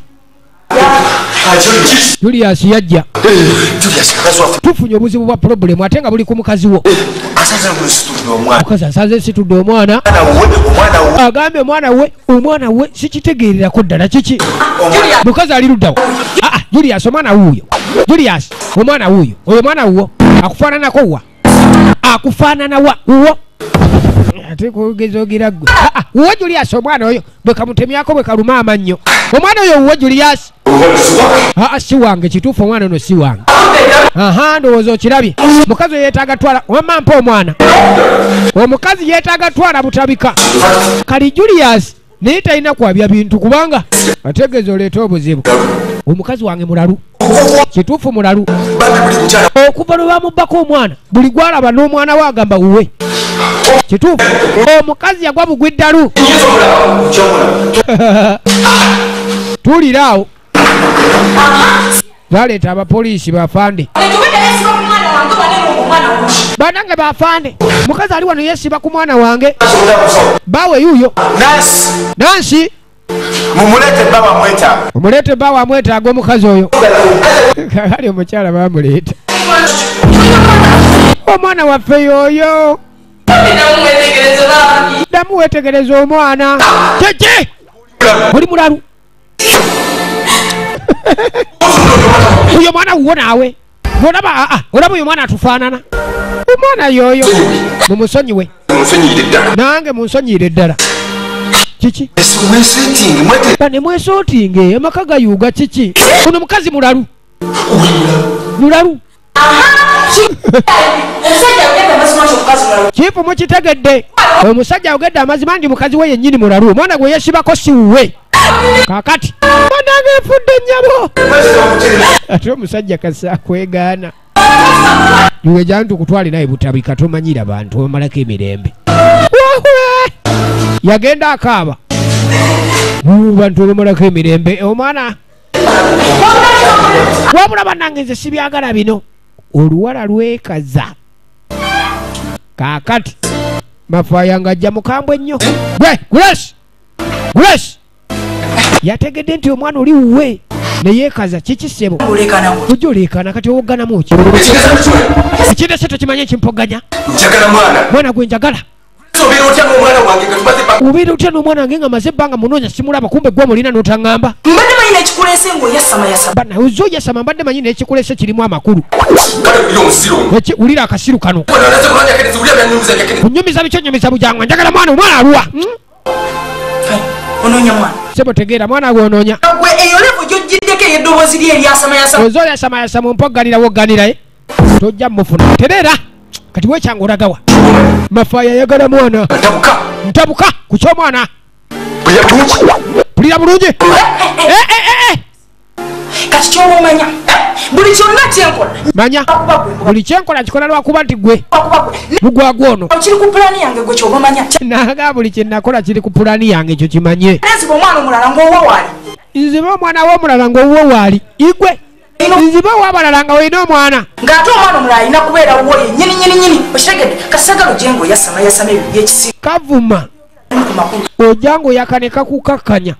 Julius yajja. Tufunye obuzibu bwa problemu ate nga buli ku mukazi wo. Mukazi asaze situdde omwana. Agambye omwana we sikitegeererako ddala kiki. Mukazi ali luddawo. Julius omwana wuuyo. Julius omwana wuuyo. Oyo mwana wuwo akufaananako wa? Akufaanana wa? Wuwo. Ate kugeza ogira ggwe. Wuwo Julius omwana oyo bwe kamutemyako bwe kaluma amannyo. Omwana oyo wuwo Julius. Si wange kituufu omwana ono si wange. Ndowooza okirabye. Mukazi oyo yeetaaga twala wamma mpa omwana. Omukazi yeetaaga twala butabika. Kali Julius naye talina kwabya bintu kubanga ategeeza oleeta obuzibu. Omukazi wange mulalu. Kituufu mulalu. Okuva lwe bamubbako omwana buli gw'alaba n'omwana we agamba wuwe. Kituufu omukazi yagwa bugwi ddalu. Tuulira awo. Baleeta abapoliisi bafande. Banange bafande. Mukazi ali wano yeesiba ku mwana wange. Bawe yuyo. Nansi. Mumulete bbawe amwetaaga omukazi oyo. Kali omukyala bamuleeta. Omwana waffe yoyo. Ddamu weetegereze omwana. Kiki? Oli mulalu. Oyo mwana wuwo naawe. Olaba olaba oyo mwana atufaanana. Omwana yoyo. Mumusonyiwe. Nange munsonyiire ddala. Kiki? Bane mwesotinge amaka gayuga kiki? Ono mukazi mulalu. Mulalu. Kifu mukitegedde. Omusajja ayogedde amazima nti mukazi we yennyini mulalu. Omwana gwe yeesibako si wuwe. Kaakati mwanange nfudde nnyabo. Ate omusajja kasa kwegaana. Iwe jantu kutwali naye butabika tomanyira bantu omalako emirembe. Yagenda akaaba. Bantu omalako emirembe omwana. Wabula bannange nze sibyagala bino. Oluwala lwekaza. Kaakati Mafaaya ng'ajja mukambwe nnyo. Gwe Grace! Grace! Yategedde nti omwana oli wuwe ne yeekaza kiki ssebo? Ojja oleekaana kati owogganamu ki? Ekirese tokimanyi ekimpoganya? Mwana gwe njagala. Obeera otya n'omwana wange nga maze ebbanga munoonya simulaba kumbe gwe mulina n'otaŋŋamba. Mbadde manyi n'ekikulese ng'oyasamayasama. Bana ozze oyasama mbadde manyi n'ekikulese kirimu amakulu. Wulira akasiru kano. Kunyumiza biki onyumiza bujangwa njagala mwana omwana aluwa. Onoonya mwana. Sebo tegeera mwana gw'onoonya. Gwe eyo levo gy'ojjiddeko ey'eddoboozi lye eryasamayasama. Ozze oyasamayasama ompogganira wogganira tojja mufuna. Tereera kati wekyanga olagawa. Mafaaya ayagala mwana. Ntabuka ku ky'omwana. Pulira bulungi. Kati ky'oba omanya buli kyonna kyenkola. Manya buli kyenkola kikola lwakuba nti gwe mugwa gwono. Kiri ku pulaani yange gwe ky'oba omanya. Naga buli kye nakola kiri ku pulaani yange ekyo kimanye. Nziba omwana omulala ng'owuwo waali. Nziba omwana w'omulala ng'owuwo waali. Igwe. Nziba ow'abalala nga olina omwana. Ng'ate omwana omulala alina kubeera wuwo ye nnyini nnyini nnyini. Okitegedde kasagala ojje ng'oyasamayasama ebyo by'ekisiru. Kavuma. Ojja ng'oyakane kakukakkanya.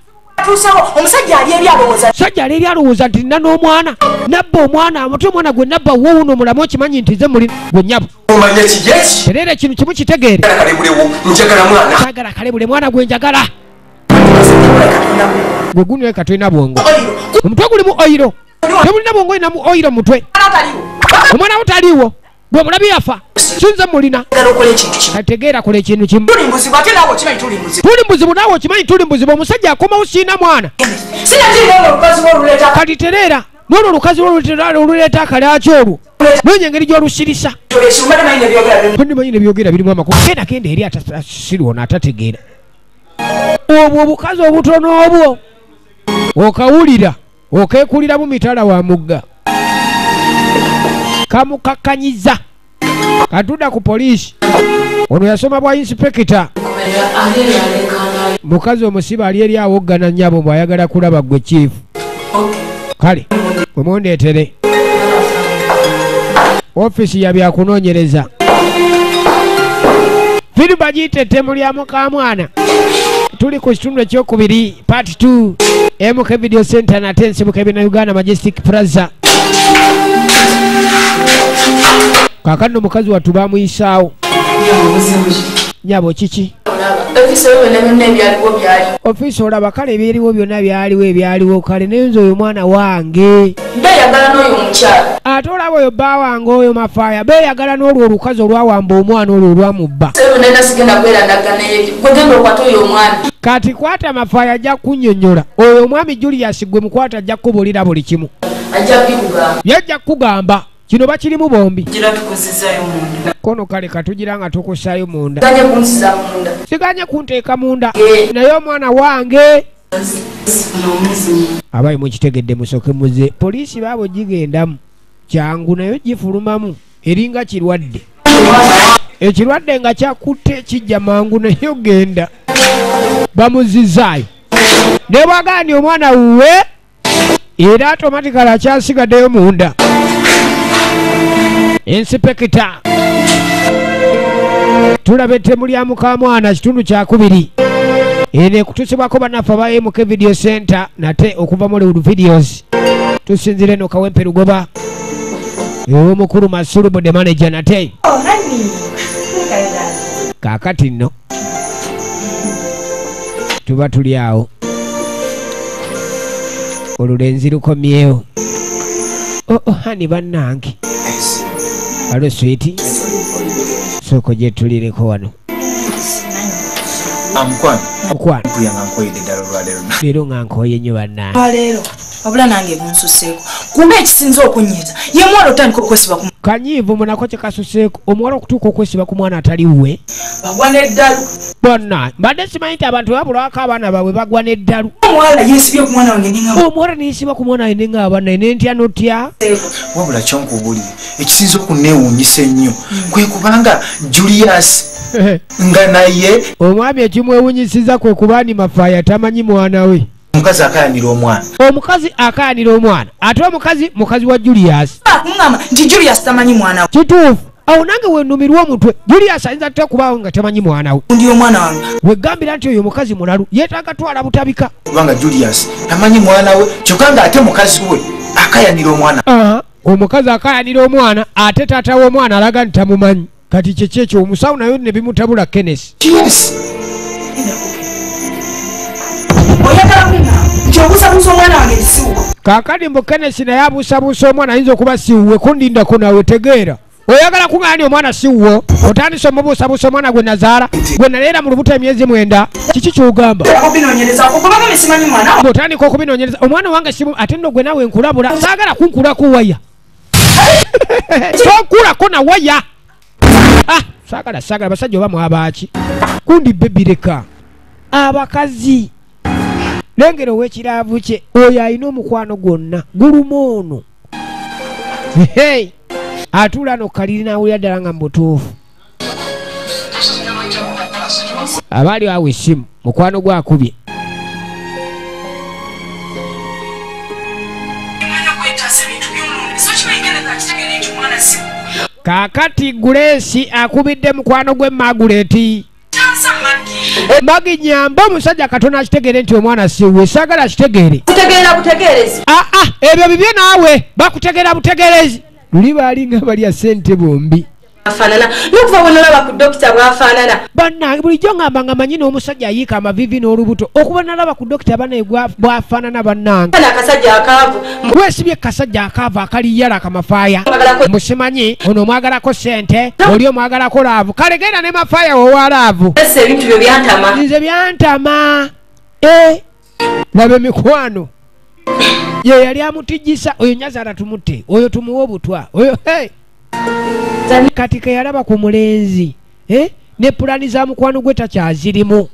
Omusajja ali eri alowooza. Omusajja ali eri alowooza nti nina n'omwana. Nabba omwana ate omwana gwe nabba wuwo wuno omulamu okimanyi nti nze muli gwe nnyabo. Tereera ekintu kimu kitegeere. Njagala kalebule mwana gwe njagala. Gwe gunyweka tolina bwongo. Omutwe gulimu oyiro. Temulina bwongo olinamu oyiro mutwe. Omwana wo taliiwo. Gwe mulabi yafa. Sinze mulina. Kategeera kola ekintu kimu. Tuli muzibu naawe okimanyi tuli muzibu. Omusajja akomawo siina mwana. Kati tereera n'olwo olukazi oluleeta akalaaki olwo. Noonya engeri gy'olusirisa. Ndimanyi nebyogera birimu amakulu. Genda genda eri atasirwa ono atategeera. Obwo obukazi obutono obwo okawulira okeekuliramu mitala wa mugga. Kamukakkanyiza. Katudda ku poliisi. Ono yasoma bwa inspekita. Mukazi omusibe ali eri awoggana nnyabo bw'ayagala kulaba gwe chief. Kale omundeetere. Ofiisi ya byakunoonyereza. Firimu bagiyita ettemu lya mukaamwana. Tuli ku kitundu ekyokubiri part 2 MK Video Center nate nsibuka ebina Uganda Majestic Plaza. Kakano mukazi watu bamuyisaawo. Nyabo kiki? Ofisi olaba kale ebiriwo byonna byaliwo ebyaliwo kale naye nze oyo mwana wange. Beeyagala n'oyo omukyala. Ate olaba oyo bba wange oyo Mafaaya beeyagala n'olwo olukazi olwawamba omwana olwo olwamubba. Kati kwata Mafaaya ajja kunnyonnyola. Oyo omwami Julius gwe mukwata ajja kukubuulira buli kimu. Yajja kukugamba. Kino bakirimu bombi. Kono kale katugira nga tukusaayo munda. Siganye kunteeka munda. Naye omwana wange. Abayi mukitegedde musooke muze. Poliisi baabo gigendamu. Kyangu nayo gifulumamu. Eringa kirwadde. Ekirwadde nga kyakutte kijja mangu nayo genda. Bamuzizaayo. Ne bw'agaanye omwana wuwe era automatically akyasigaddeyo munda. Inspector tulaba ettemu lya mukamwana kitundu kyakubiri eno ekutuusibwako bannaffe aba MK Video Center nate okuva mu Hollywood Videos. Tusinzire eno Kawempe Lugoba ew'omukulu Masulubu the manager nate. Kaakati nno tuba tuli awo olulenzi lukomyewo. Oh hani bannange. Alo sweetie. Soko je tulireko wano. Mukwano. Mukwano. Mpuyanga nkoyedde ddala olwaleero. Leero nga nkoye nnyo bannange. Olwaleero wabula nange bunsuseeko. Kumbe ekisinza okunyiiza ye muwala otandika okwesiba ku kanyiivu munako kye kasuseeko omuwala okutuuka okwesiba ku mwana atali wuwe. Bagwa n'eddalu. Bonna mbadde simanyi nti abantu babulwako abaana baabwe bagwa n'eddalu. Omuwala yeesibye ku mwana wange ninga. Omuwala neesiba ku mwana wange ninga abaana ne ntya notya. Wabula kyonkubuulire ekisinza okunneewuunyisa ennyo kwe kubanga Julius nga naye omwami ekimwewuunyisiza kwe kuba ni Mafaaya tamanyi mwana we. Omukazi akayanira omwana. Omukazi akayanira omwana. Ate omukazi mukazi wa Julius. Ngamba nti Julius tamanyi mwana we. Kituufu. Awo nange wennumirwa omutwe. Julius ayinza atya okubaawo nga tamanyi mwana we? Ndi omwana wange. Wegambira nti oyo mukazi mulalu yeetaaga twala butabika. Kubanga Julius tamanyi mwana we kyokka ng'ate mukazi we akayanira omwana. Omukazi akayanira omwana ate taata w'omwana alaga nti tamumanyi. Kati kiki ekyo omusawo nayo ne bimutabula Kenneth. Yes. Kaakati mbu Kenneth naye abuusabuusa omwana ayinza okuba si wuwe kundindako naawe tegeera. Oyagala kuŋŋaanya omwana si wuwo otandise omubuusabuusa omwana gwe nazaala gwe naleera mu lubuto emyezi 9. Kiki ky'ogamba? Otandika okubinoonyereza omwana wange si ate nno gwe naawe nkulabula saagala kunkulako waya. Tonkulako na waya. Ah, saagala saagala basajja oba mwabaaki. Kundi bebireka abakazi. Lengero ow'ekiraavu kye oyo alina omukwano gwonna guluma ono. Hey! Atuula no kaliri n'awulira ddala nga mu butuufu. Abaali awo essimu mukwano gwakubye. Kaakati Grace akubidde mukwano gwe Margaret. Magi nyamba omusajja katono akitegere nti omwana si wuwe saagala akitegeere. Kutegeera butegeerezi. Ebyo bibye naawe bakutegeera butegeerezi. Luli baalinga balya ssente bombi. Afaanana n'okuva bwe nalaba ku dokita bw'afaanana. Bannange bulijjo ngamba nga manyi n'omusajja ayiika amaviivi n'olubuto okuba nalaba ku dokita bannaye bw'afaanana bannange. Akasajja akaavu. Weesibye kasajja akaavu akaliyala akamafaaya. Musimanyi ono omwagalako ssente oli omwagalako laavu. Kale genda ne Mafaaya wowa laavu. Ese ebintu byo byantama. Nze byantama. Laba emikwano. Ye yali amutijjisa oyo nnyazaala tumutte oyo tumuwe obutwa oyo hey. Kati ke yalaba ku mulenzi ne pulani za mukwano gwe takyazirimu.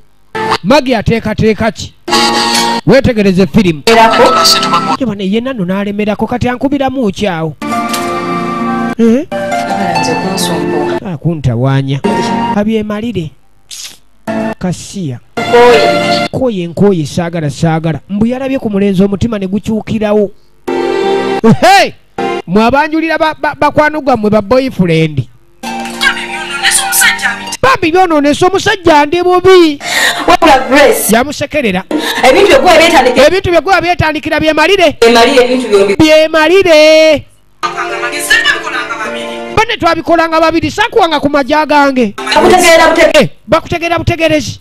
Magi ateekateeka ki? Weetegereze firimu. Yenna nno n'alemerako kati ankubiramu ki awo? Akuntawaanya. Abyemalire. Kasiya. Nkoye nkoye saagala saagala. Mbu yalabye ku mulenzi omutima ne gukyukirawo. Hey! Mwabanjulira bakwano gwammwe ba boyfriend. Bambi byonoonese omusajja ndi bubi. Yamusekerera. Ebintu byegwa byetandikira byemalire. Byemalire. Bane twabikolanga babiri sakuwanga ku majja gange. Bakutegeera butegerezi.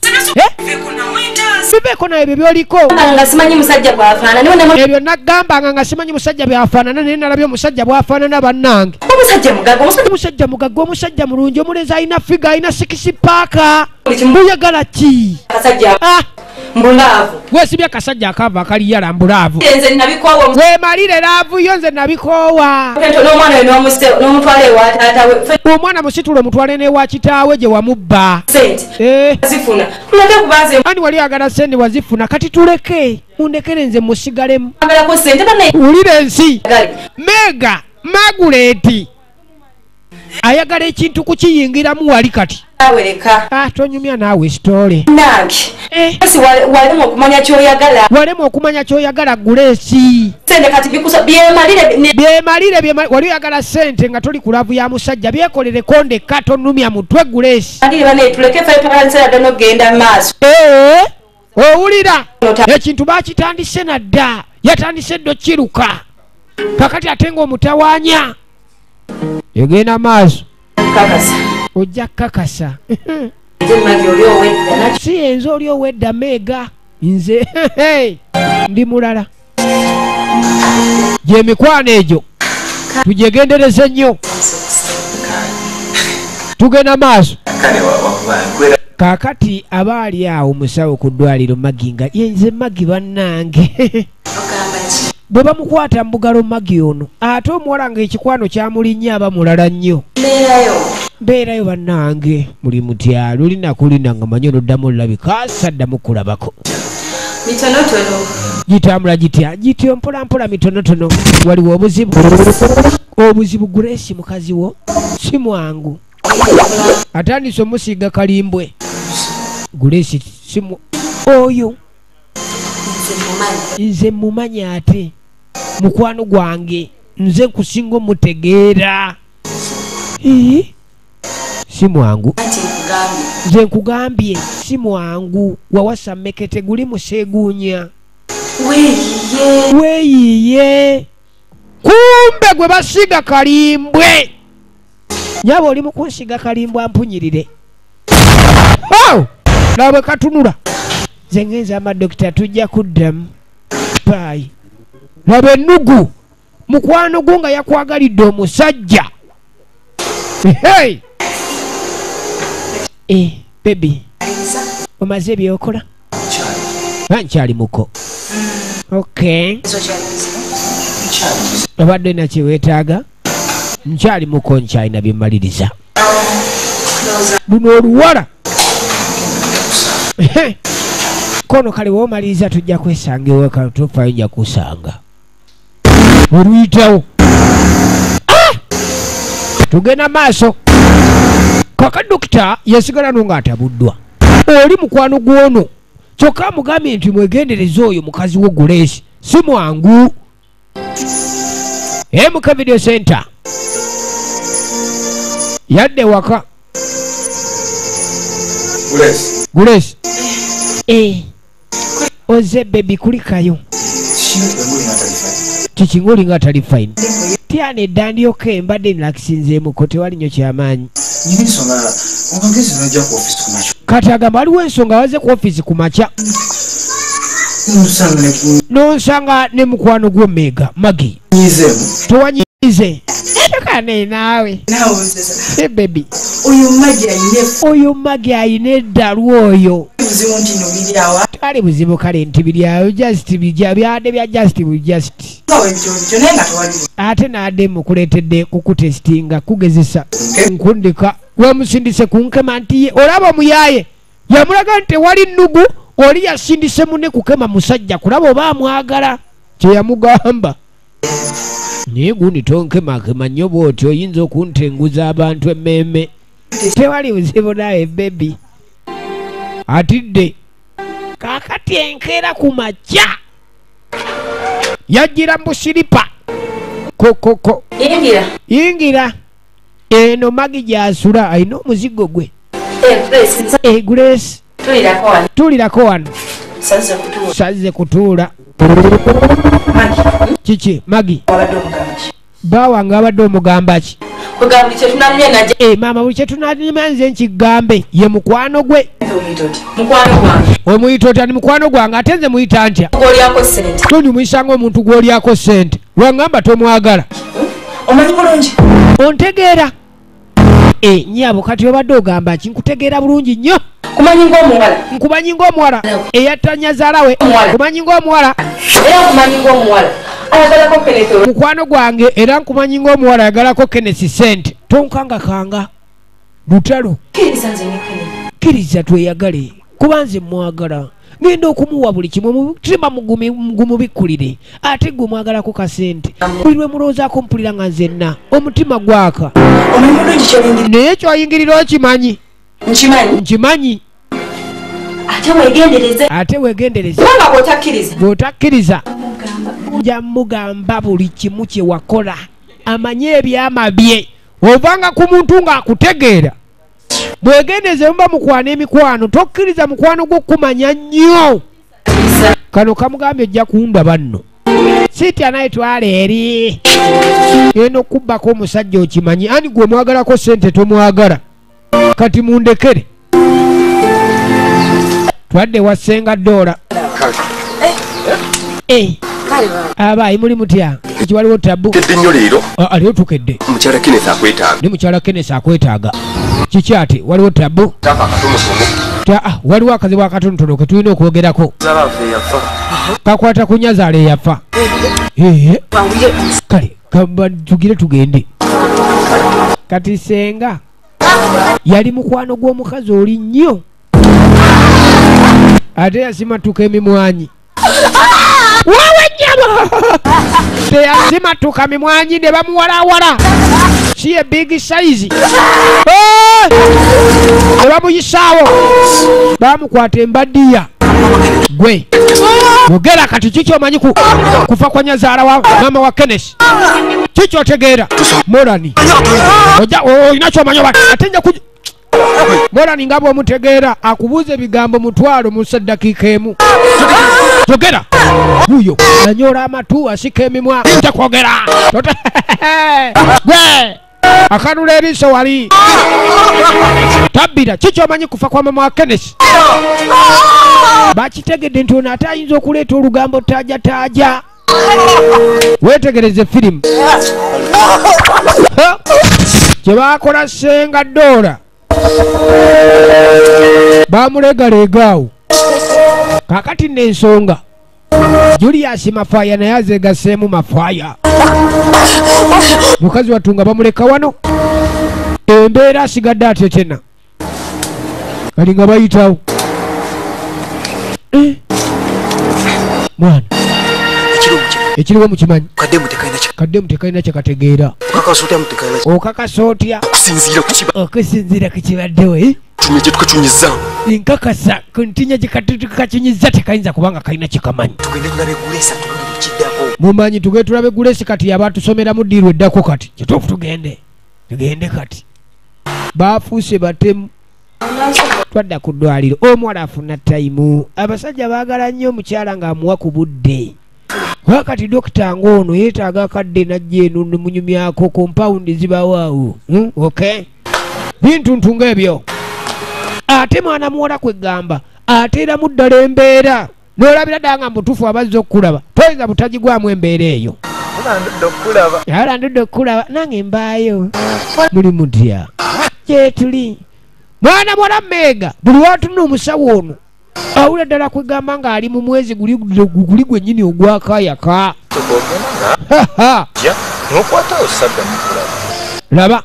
Bibeko na ebyo byoliko. Nga simanyi musajja bw'afaanana. Ebyo nagambanga nga simanyi musajja bw'afaanana naye nalabye omusajja bw'afaanana bannange. Omusajja mugagga, omusajja mugagga, omusajja mulungi, omulenzi alina figa, alina sikisi paaka. Muyagala ki? Akasajja. Mbulaavu. Weesibye akasajja akaava akaliyala mbulaavu. Nze nabikoowa. Weemalire laavu yo nze nabikoowa. N'omwana we n'omutwala ewa taata we. Omwana musitule omutwale n'ewa kitaawe gye wamubba. Sente. Zifuna. Tuleke kubanze. Ani wali agala sente wazifuna kati tuleke. Mundekere nze musigalemu. Agalako sente banne. Wulira ensi. Mega Maguleti. Ayagala ekintu kukiyingiramu wali kati. Awereka. Tonyumya naawe story. Nange. Si walemu okumanya ky'oyagala. Walemu okumanya ky'oyagala Grace. Sente kati bikusa byemalire byemalire wali oyagala sente nga toli ku laavu ya musajja byekolere konde katonumya mutwe Grace. Alire bane tuleke ffe twakansera dono genda maaso. Owulira ekintu bakitandise nadda yatandise ddo kiruka. Kakati ate ng'omutawaanya. Egenda maaso. Kakasa. Ojja kakasa. Si enzo oli owedda Mega nze ndi mulala. Gyemikwano egyo tugyegendereze nnyo. Tugenda maaso. Kaakati abaali awo musawo ku ddwaliro Magi nga yenze Magi bannange. Bwe bamukwata mu bugalo Magi ono ate omuwala ng'ekikwano kyamulinnya aba mulala nnyo. Mbeerayo bannange muli mutya lulina kulina nga manyi oluddamu olulabika saddamu kulabako. Mitonotono. Gitambula gitya gityo mpola mpola mitonotono. Waliwo obuzibu. Obuzibu Grace mukazi wo si mwangu. Atandise omusiiga kalimbwe. Grace si oyo. Nze mumanyi ate mukwano gwange nze nkusinga omutegeera. Si mwangu. Nze nkugambye si mwangu. Wawasa mmekete guli museeguunya. Weeyiye. Kumbe gwe basiga kalimbwe. Nyabo oli mu kunsiga kalimbwe ampunyirire. Laba katunula. Nze ngenze amadokita tujja kuddamu. Baayi. Laba ennugu. Mukwano gwo nga yakwagalidde omusajja. Hey! Baby. Omaze byokola? Nkyali muko. Okay. Obadde na kye weetaaga? Nkyali muko nkyalina bye mmaliriza. Luno oluwala. Kono kale w'omaliriza tujja kwesanga ewaka tofaayo nja kusanga. Oluyitawo. Tugenda maaso. Kaka dokita yasigala no ng'atabuddwa. Oli mukwano gw'ono. Kyokka amugambye nti mwegendereze oyo mukazi wo Grace si mwangu. MK Video Center. Yadde waka. Grace. Grace. Oze baby kulikayo. Kiki ng'oli nga tali fine. Tyane ddandyoke mbadde nlakisinzeemuko tewali nnyo kyamaanyi. Kati agamba waliwo ensonga waze ku ofiisi ku makya. N'onsanga ne mukwano gwo Mega Magi. Towanyize. Kane naawe. Hey baby. Oyo Magi ayina eddalu oyo. Tewali buzibu kale nti biri awo just bijja byadde bya just just. Ate n'adde mukuleetedde kukutesitinga kugezesa nkundika wamusindise kunkema nti ye olaba omuyaaye yamulaga nti tewali nnugu oli yasindise munne kukema musajja kulaba oba amwagala kye yamugamba. Naye gundi tonkemakema nnyo bw'otyo oyinza okuntenguza abantu emmeeme. Tewali buzibu naawe baby. Atidde. Kaakati enkeera ku makya yajjira mu siripa kokoko. Yingira. Eno Magi gy'asula alina omuzigo gwe. Grace. Tuulirako wano. Sazze kutuula. Kiki Magi? Bba wange abadde omugamba ki? Maama buli kye tunalima nze nkigambe ye mukwano gwe. Omuyita otya? Ni mukwano gwange ate nze muyita ntya? Tonyumuyisa ng'omuntu gw'olyako ssente. Wangamba tomwagala. Ontegeera? Nnyabo kati obadde ogamba ki? Nkutegeera bulungi nnyo. Nkumanyi ng'omuwala eyatta nnyazaala we. Nkumanyi ng'omuwala. Mukwano gwange era nkumanyi ng'omuwala ayagalako Kenneth ssente. Tonkangakanga lutalo. Kkiriza tweyagale kuba nze mwagala. Ngenda okumuwa buli kimu mutima gumubikkulire ate gwe mwagalako kasente. Buli lwe mulowoozaako mpulira nga nzenna omutima gwaka. Naye ky'oyingirira okimanyi. Nkimanyi. Ate weegendereze. Bw'otakkiriza nja mugamba buli kimu kye wakola amanye ebyama bye. Ovanga ku muntu ng'akutegeera. Bwegendeze muba mukwana emikwano tokkiriza mukwano gwo kumanya nnyo. Kano kamugambye ojja kundaba nno. Sitya naye twala eri. Eno kubbako omusajja okimanyi ani gwe mwagalako ssente tomwagala. Kati mundekere. Twadde wa Ssenga Dora. Abayi muli mutya? Eki waliwo tabu? Kedde nnyo leero. Aliwo tukedde. Mukyala Kenneth akwetaaga. Ni mukyala Kenneth akwetaaga. Kiki ate waliwo tabu? Waliwo akazibu akatonotono ke tulina okwogerako. Kakwata ku nnyazaala eyafa. Kale tugire tugende. Kati Ssenga yali mukwano gw'omukazi oli nnyo. Ate yasimatuka emimwanyi. Wawe nnyabo! Teyasimatuka mimwanyi ne bamuwalawala. Si ye big size. Ne bamuyisaawo. Bamukwata embadiya. Gwe. Yogera kati kiki omanyi kufa kwa nnyazaala wa maama wa Kenneth? Kiki otegeera? Morani. Olina ky'omanyi oba ate nja kuj Morani nga bw'omutegeera akubuuza ebigambo mutwalo mu ddakiika emu. Yogera. Wuyo anyola amatu asika emimwa nja kwogera. Gwe akanula eriiso wali. Tabbira kiki omanyi kufa kwa mama wa Kenneth? Bakitegedde nti ono ate ayinza okuleeta olugambo taaja taaja. Weetegereze firimu. Kye baakola Ssenga Dora bamulegalega awo. Kaakati nno ensonga Julius Mafaya naye azeegasseemu Mafaya. Mukazi wattu nga bamuleka wano embeera asigadde atetena. Kali nga bayitawo. Mwana ekiriwo mukimanyi. Kaddemu tekalina kye kategeera. Okakasa otya? Okusinziira ku kibaddewo. Nkakasa kuntinya gye kakinyiza tekayinza kubanga kalina kye kamanyi. Mumanyi tugende tulabe Gulesi kati yaba atusomeramu ddiiru eddako kati. Kituufu tugende. Tugende kati. Baafuuse batemu. Twadda ku ddwaliro. Omuwala afuna tayimu. Abasajja baagala nnyo omukyala ng'amuwa ku budde. Wakati dokita ng'ono yeetaaga akadde n'ajja eno ne munyumyako kompawundi zibawo awo. Okay? Bintuntu ng'ebyo. Ate mwana muwala kwegamba ateeramu ddala embeera n'olabira ddala nga mutuufu abazze okukulaba. Toyinza butagigwamu embeera eyo. Ala ndudde okukulaba nange mbaayo. Muli mutya? Gyetuli. Mwana muwala mmeega buli w'atunula omusawo ono awulira ddala kwegamba ng'ali mu mwezi guli gwennyini ogwakaayaka. Laba.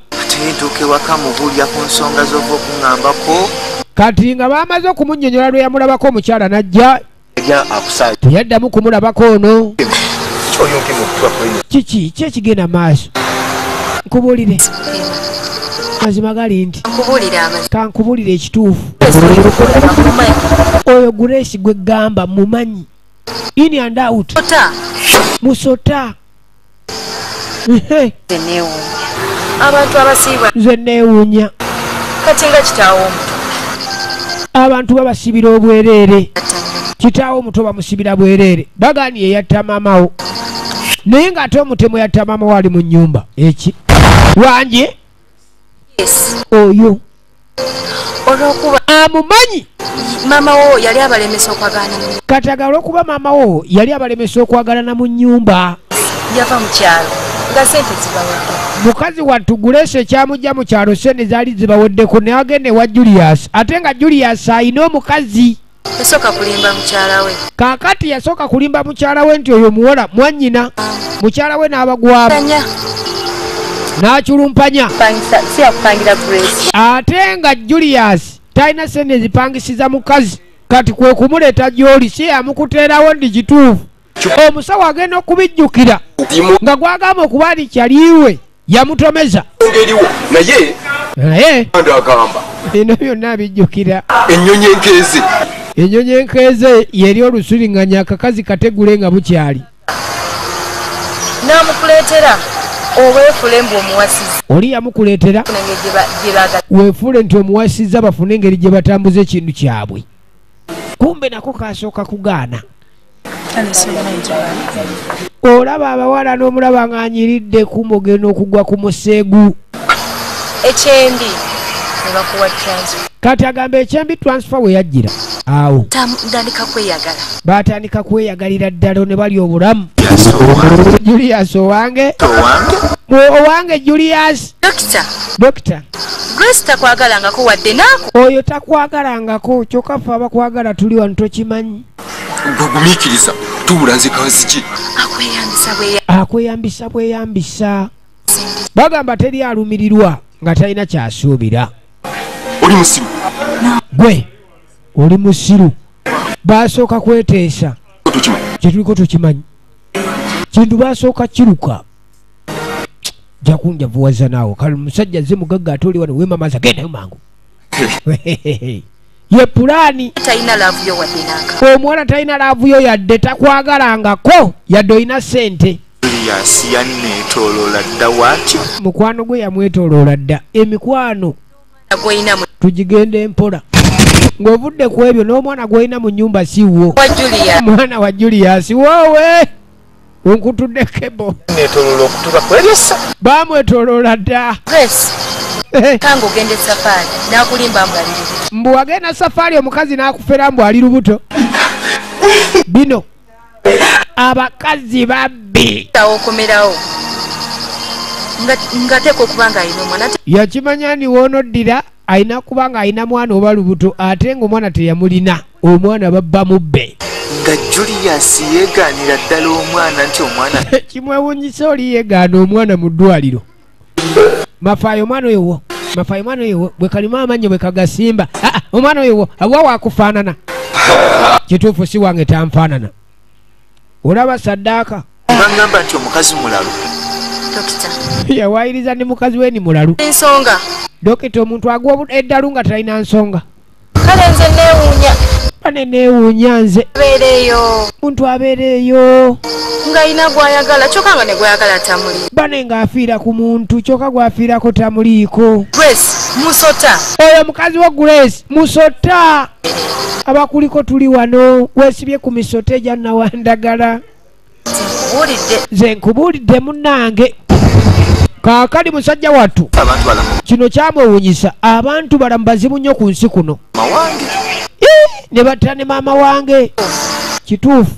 Kati nga bamaze okumunnyonnyola lwe yamulabako omukyala n'ajja teyaddamu kumulabako ono. Kiki ki ekigenda maaso? Nkubuulire. Mazima gali nti kankubuulire ekituufu. Oyo Grace gwe gamba mumanyi. In and out. Musota. Abantu abasiibwa. Nze neewuunya. Kati nga kitaawo omuto. Abantu babasibira obwereere. Kitaawo omuto bamusibira bwereere. Bagani ye yatta maamawo. Naye ng'ate omutemu yatta maamawo ali mu nnyumba. Eki? Wanje? Yes. Oyo. Olwokuba amumanyi. Maama wo yali abalemesa okwagalana. Kati olwokuba maama wo yali abalemesa okwagalana mu nnyumba. Yava mu kyalo nga ssente zibaweddeko. Mukazi wattu Grace ekyamujja mu kyalo ssente zaali zibaweddeko ne agenda ewa Julius. Ate nga Julius ayina omukazi. Yasooka kulimba mukyala we. Kaakati yasooka kulimba mukyala we nti oyo muwala mwannyina. Mukyala we n'abagwamu. N'akulumpanya. Si yakupangira Grace. Ate nga Julius talina ssente zipangisiza mukazi. Kati kwe kumuleeta gy'oli si yamukuteerawo ndi kituufu. Omusawo agenda okubijjukira nga gwagamba okuba nti kyaliwe yamutomeza. Naye naye agamba bino byonna abijjukira. Ennyonyi enkeeze. Ennyonyi enkeeze yeri olusuliŋŋanya akakazi kategule nga bukyali. N'amukuleetera oweefule mbu omuwasizza. Oli yamukuleetera weefule nti omuwasizza bafune engeri gye batambuza ekintu kyabwe. Kumbe nako kasooka kugaana. Olaba abawala n'omulaba ng'anyiridde kumbe ogenda okugwa ku museegu. Ekyembi ne bakuwa transfer. Kati agamba ekyembi transfer we yajjira awo. Tandika kweyagala. Baatandika kweyagalira ddala ne bali obulamu. Julius owange. Owange Julius. Dokita. Dokita. Grace takwagalangako wadde naako. Oyo takwagalangako kyokka ffe abakwagala tuli wano tokimanyi. Gugumiikiriza tuwula nze kanziki. Akweyambisa bwe. Akweyambisa bweyambisa. Bagamba teri alumirirwa nga talina kyasuubira. Oli musiru. Gwe oli musiru. Basooka kweteesa. Kyetuliko tukimanyi. Kintu basooka kiruka. Jakunjavuwaza naawe. Kale musajja nze mugagga ate oli wano weemamaza gendayo mangu. Ye pulaani. Talina laavu yo wadde n'aka. Omuwala talina laavu yo yadde takwagalangako yadde olina ssente. Julius yanneetooloola dda watyo. Mukwano gwe yamwetooloola dda. Emikwano tugigende mpola. Ng'ovudde ku ebyo n'omwana gw'olina mu nnyumba si wo. Mwana wa Julius woowe. Onkutudde kebo. Neetooloola okutuuka ku ebyo ssa. Baamwetooloola dda. Grace. Kange ogende safaari n'akulimba mbu ali lubuto. Mbu wagenda safaari omukazi n'akufera mbu ali lubuto. Bino abakazi babbi. Okomerawo ngateekwa okuba ng'alina omwana. Yakimanya ni woonoddira alina kuba ng'alina mwana oba lubuto ate ng'omwana teyamulina. Omwana babba mubbe. Nga Julius yeegaanira ddala omwana nti omwana. Kimwewuunyisa oli yeegaana omwana mu ddwaliro. Mafaayo omwana oyo wo. Mafaayo omwana oyo wo. Bwe kalima amannyo bwe kagasimba. Omwana oyo wo awa waakufaanana. Kituufu si wange tanfaanana. Olaba saddaaka. Bangamba nti omukazi mulalu. Dokita. Yawaayiriza ne mukazi we ni mulalu. Ensonga. Dokita omuntu agwa eddalu nga talina nsonga. Kale nze neewuunya. Bane neewuunya nze. Abeera eyo. Omuntu abeera eyo. Ng'alina gw'ayagala kyokka nga ne gw'ayagala tamuliiko. Bane ng'afiira ku muntu kyokka gw'afiirako tamuliiko. Grace musota. Oyo mukazi wa Grace musota. Abakuliko tuli wano weesibye ku misota egya Nnawandagala. Nze nkubuulidde munnange. Kaakali musajja wattu. Kino kyamwewuunyisa abantu balamu bazibu nnyo ku nsi kuno. Ne batta ne maama wange. Kituufu.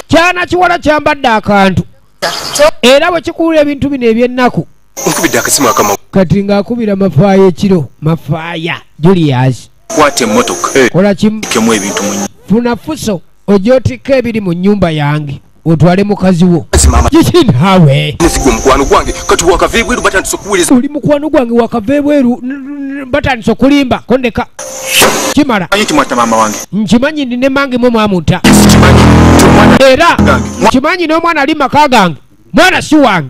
Kyana kiwala kyambadde akantu. Era bwe kikuwulira ebintu bino eby'ennaku. Nkubidde akasimu akama. Kati ng'akubira Mafaaya ekiro. Mafaaya Julius. Kwata emmotoka. Kola kimu. Kemu ebintu mu. Funa fuso oj'otikka ebiri mu nnyumba yange. Otwale mukazi wo. Kiki naawe? Nsigwe mukwano gwange kati wakava ebweru batandise okuwuliriza. Oli mukwano gwange wakava ebweru batandise okulimba kondeka. Kimala. Nkimanyi mama wange. Nkimanyi ndi ne mange mwe mwamutta. Era nkimanyi n'omwana ali maka gange. Mwana si wange.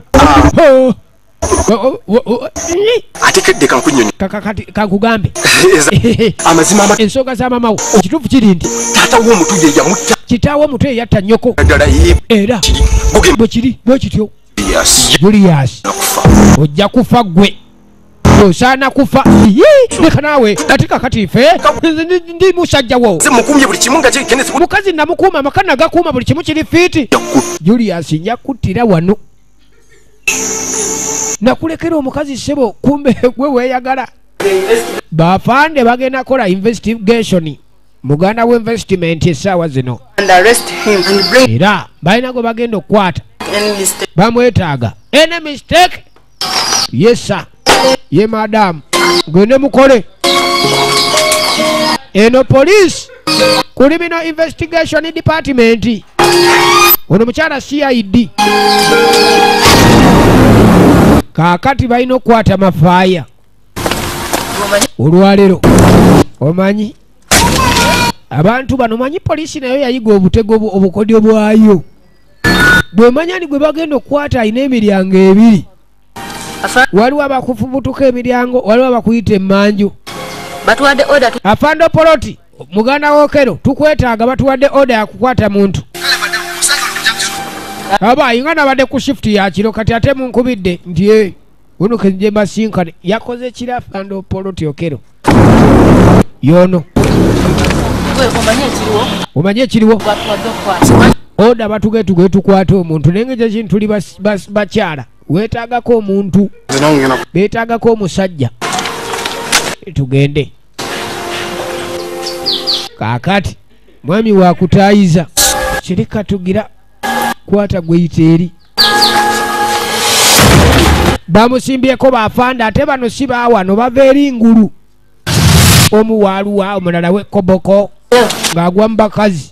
Atekedde kankunnyonnyo. Kati kankugambe. Amazima ensonga za maama wo. Ekituufu kiri nti taata w'omutu ye yamutta. Kitaawe omuto ye yatta nnyoko. Era bwe kiri bwe kityo. Julius ojja kufa ggwe. Osaana kufa. Leka naawe ate kakati ife ndi musajja wo. Mukazi namukuuma amaka nagakuuma buli kimu kiri fiiti. Julius nja kuttira wano. Nakulekera omukazi ssebo kumbe gwe weeyagala. Bafande bagenda kola investigation. Muganda we investment essaawa zino. Era balina gwe bagenda okukwata. Bamwetaaga. Any mistake? Yes sir. Ye madam. Gende mukole. Eno police Criminal Investigation Department. Ono mukyala CID. Kaakati balina okukwata mafaaya. Olwaleero omanyi abantu bano manyi poliisi nayo yayiga obutego obukodyo bwayo. Bwemanya ni gwe bagenda okukwata alina emiryango ebiri. Waliwo abakufubutuka emiryango, waliwo abakuyita emmanju. Afande Poloti muganda w'Okello tukwetaaga, batuwadde order ya kukwata muntu. Aba inga nabadde ku shift ya kiro kati ate munkubidde nti uno kenje basinkane yakoze kira Afande Poloti Okello. Yono omanye ekiriwo oda batuge tuge tukwate omuntu naye ng'ekyo kintu tuli bakyala weetaagako omuntu beetaagako omusajja tugende. Kaakati mwami wakutaayiza kirika tugira kwata gweyita eri. Bamusimbyeko bafande ate bano si baawano bava eri ngulu. Omu waaluwa omulala w'ekoboko ng'agwa mu bakazi.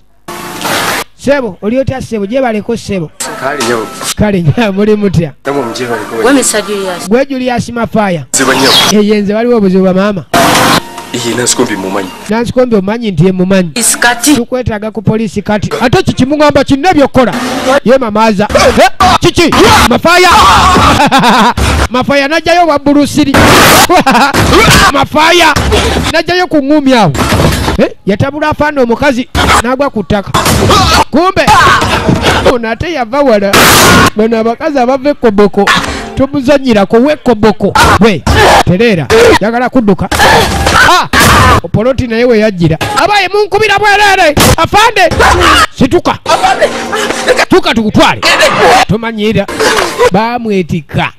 Ssebo oli otya ssebo gyebaleko ssebo. Kale nya muli mutya. Gwe Julius Mafaya. Ye nze waliwo obuzibu ba maama. Nansikombi omanyi nti ye mumanyi. Tukwetaaga ku poliisi kati. Ate kiki mugamba kinna by'okukola. Ye mamaaza. Kiki? Mafaya. Mafaya n'ajjayo wa bulusiri. Mafaya n'ajjayo ku ŋŋumi awo. Yatabula afaana omukazi n'agwa ku ttaka. Kumbe ono ate yava wala. Bano abakazi abava ekoboko tomuzannyirako w'ekoboko. Gwe tereera njagala kudduka. Poloti naye we yajjira. Abaye munkubira bwereere. Afande situka. Tuka tukutwale. Tomanyiira. Bamwetikka.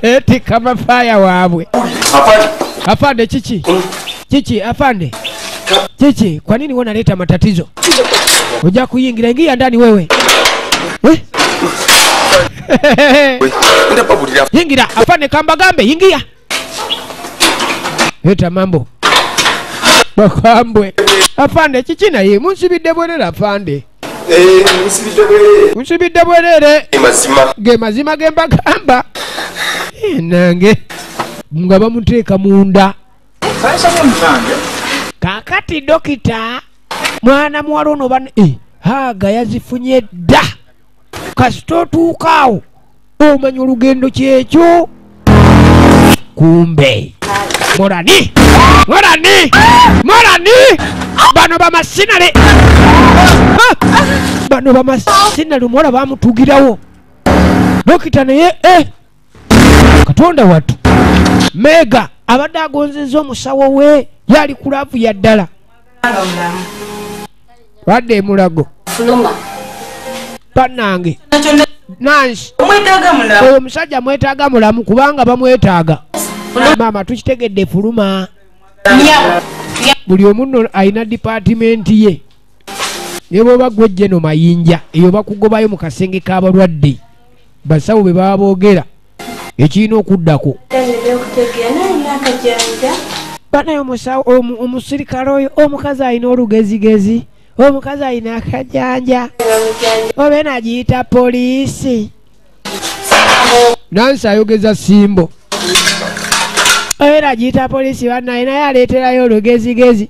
Etika mafaya waabwe. Afande kiki? Kiki afande? Kiki kwa nini wanaleta matatizo? Ojja kuyingira ingia ndani wewe. Yingira afande kambagambe yingia. Leta mambo. Bakambwe. Afande kiki naye munsibidde bwerere afande. Munsibidde bwerere. Ge mazima ge mbagamba. Nange nga bamuteeka munda. Kaakati dokita mwana muwala ono bano haga yazifunye dda. Kasita otuuka awo omanya olugendo kyekyo. Kumbe Morani! Morani! Morani! Bano bamasinale! Bano bamasinale omuwala bamutugirawo. Dokita naye Katonda wattu. Mega abadde agonzezza omusawo we yali ku laavu ya ddala. Badde emulago. Bannange. Nansi. Oyo omusajja mwetaaga mulamu kubanga bamwetaaga. Maama tukitegedde fuluma. Buli omu nno alina dipaatimenti ye. Ne bw'oba gwe Jeno Mayinja eyo bakugobayo mu kasenge k'abalwadde. Basawo be baba boogera ekirina okuddako. Banaye omusawo omusirikale oyo omukazi alina olugezigezi, omukazi alina akajanja, oba nagiyita poliisi. Nansi ayogeza Simbo. Era agiyita poliisi bannaye naye aleeterayo olugezigezi.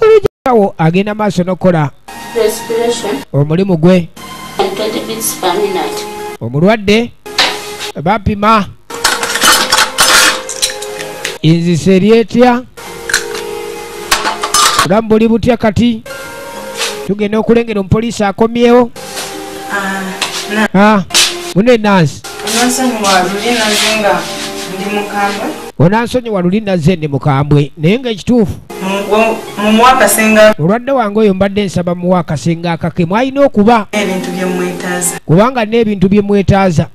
Olujawo agenda maaso n'okukola omulimu gwe. Omulwadde bapima enzisa eri etya, bulamu buli butya kati. Tugenda okulengera omupoliisi akomyewo. Mune Nansi Onansonyiwa luli nazze ndi mukambwe naye nga ekituufu mulwadde wange oyo mbadde nsaba muwa akasenga akake mwalina okuba kubanga n'ebintu bye mwetaaza.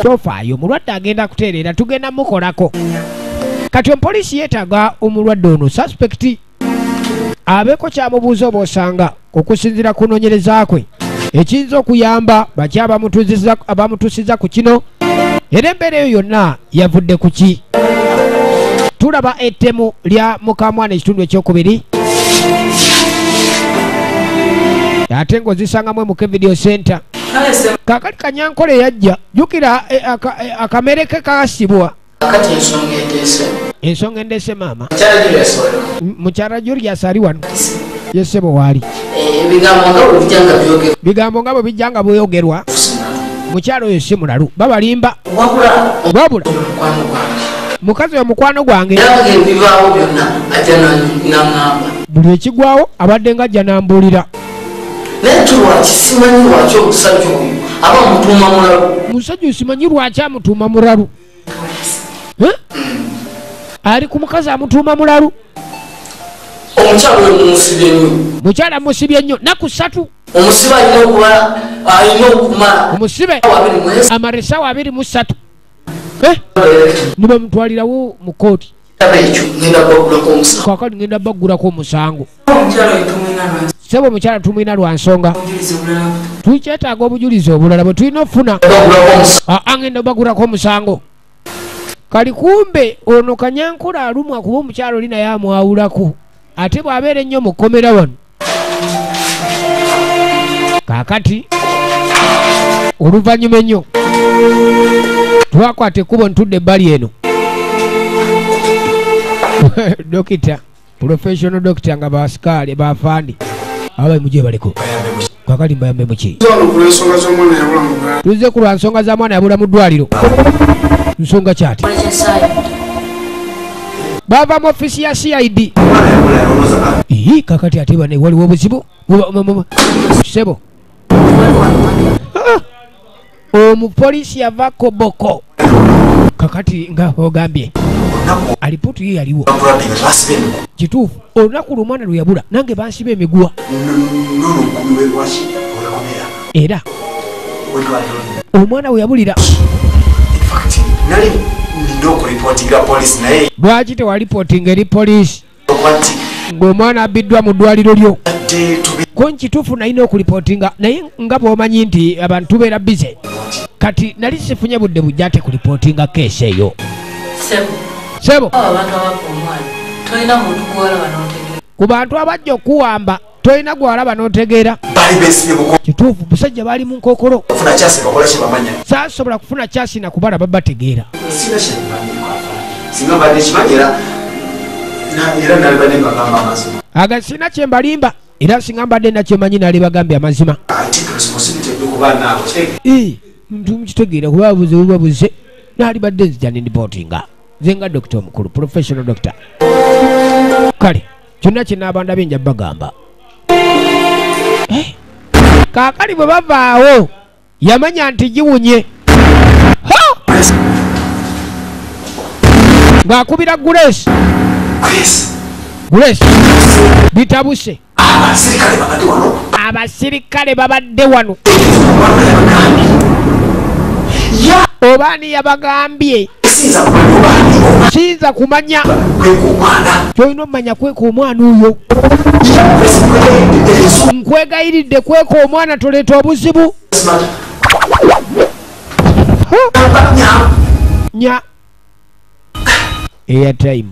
Tofaayo, mulwadde agenda kutereera, tugenda mukolako. Kati omupoliisi yeetaaga omulwadde ono suspect abeeko kyamubuuza oba osanga okusinziira ku kunoonyereza kwe ekiyinza okuyamba baki abamutuusiza ku kino. Era embeera eyo yonna yavudde ku ki? Tulaba ettemu lya mukamwana ekitundu ekyokubiri ate ng'ozisangamu emuke video center. Kaakati Kanyankole yajja, jjukira akamere ke kaasibwa. Ensonga endeese maama mukyala Julius ali wano yesebo waali. Bigambo nga bwe bijja nga bweyogerwa mukyala oyo si mulalu, babalimba. Wabula mukazi wa mukwano gwange buli ekigwawo abadde nga ajja n'ambuulira. Musajja simanyi lwaki amutuuma mulalu. Ali ku mukazi amutuuma mulalu. Mukyala musibye nnyo naku 3. Omusibe amara essaawa 23 nibamutwalirawo mu kooti. Kaakati ngenda baggulako omusango. Ssebo omukyala tumwina lwa nsonga, tukyetaaga obujulizi obulala bwe tulina okufuna. Ngenda baggulako omusango. Kali kumbe ono Kanyankole alumwa kuba omukyala oli naye amwawulako ate bw'abeera ennyo mu kkomera wano. Kaakati oluvannyuma ennyo twakwata ekkubo ntudde ebbali eno. Dokita, professional doctor nga baasikaali baafandi abayi mujje baleko. Kaakati mbayambe muki? Tuzze ku lwa nsonga za mwana yabula mu ddwaliro. Nsonga kyati? Bava mu ofiisi ya CID. Kakati ate bane waliwo obuzibu. Ssebo omupoliisi yava Koboko. Kakati nga ogambye alipooti ye yaliwo kituufu. Olunaku lw'omwana lwe yabula nange bansiba emiguwa era omwana we yabulira. Lwaki tewalipootinga eri poliisi ng'omwana abbiddwa mu ddwaliro lyo? Ko nkituufu nalina okulipootinga naye nga bw'omanyi nti abantu tubeera bize. Kati nali sifunye budde bujja ate kulipootinga keesi eyo. Ssebo, ku bantu abajja okuwamba tolina gw'olaba n'otegeera. Kituufu musajja baali mu nkookolo. Saasobola kufuna kyasi na kubalaba bategeera. Aga sina kye mbalimba era singa mbadde nakyemanyi nali bagambye amazima. Ntu mukitegeera kuba buzibu buba buze nali badde nzija ne ndipootinga nze nga dokita omukulu, professional doctor. Kale kyonna kye naaba ndabye nja bagamba. Kaakali bwe bavaawo yamanya nti giwunye ng'akubira Grace. Grace bitabuse. Abasirikale babadde wano. Oba ani yabagambye? Siyinza kumanya. Ky'olina omumanya kweka omwana oyo. Nkwegayiridde kweka omwana toleeta obuzibu. Nya airtime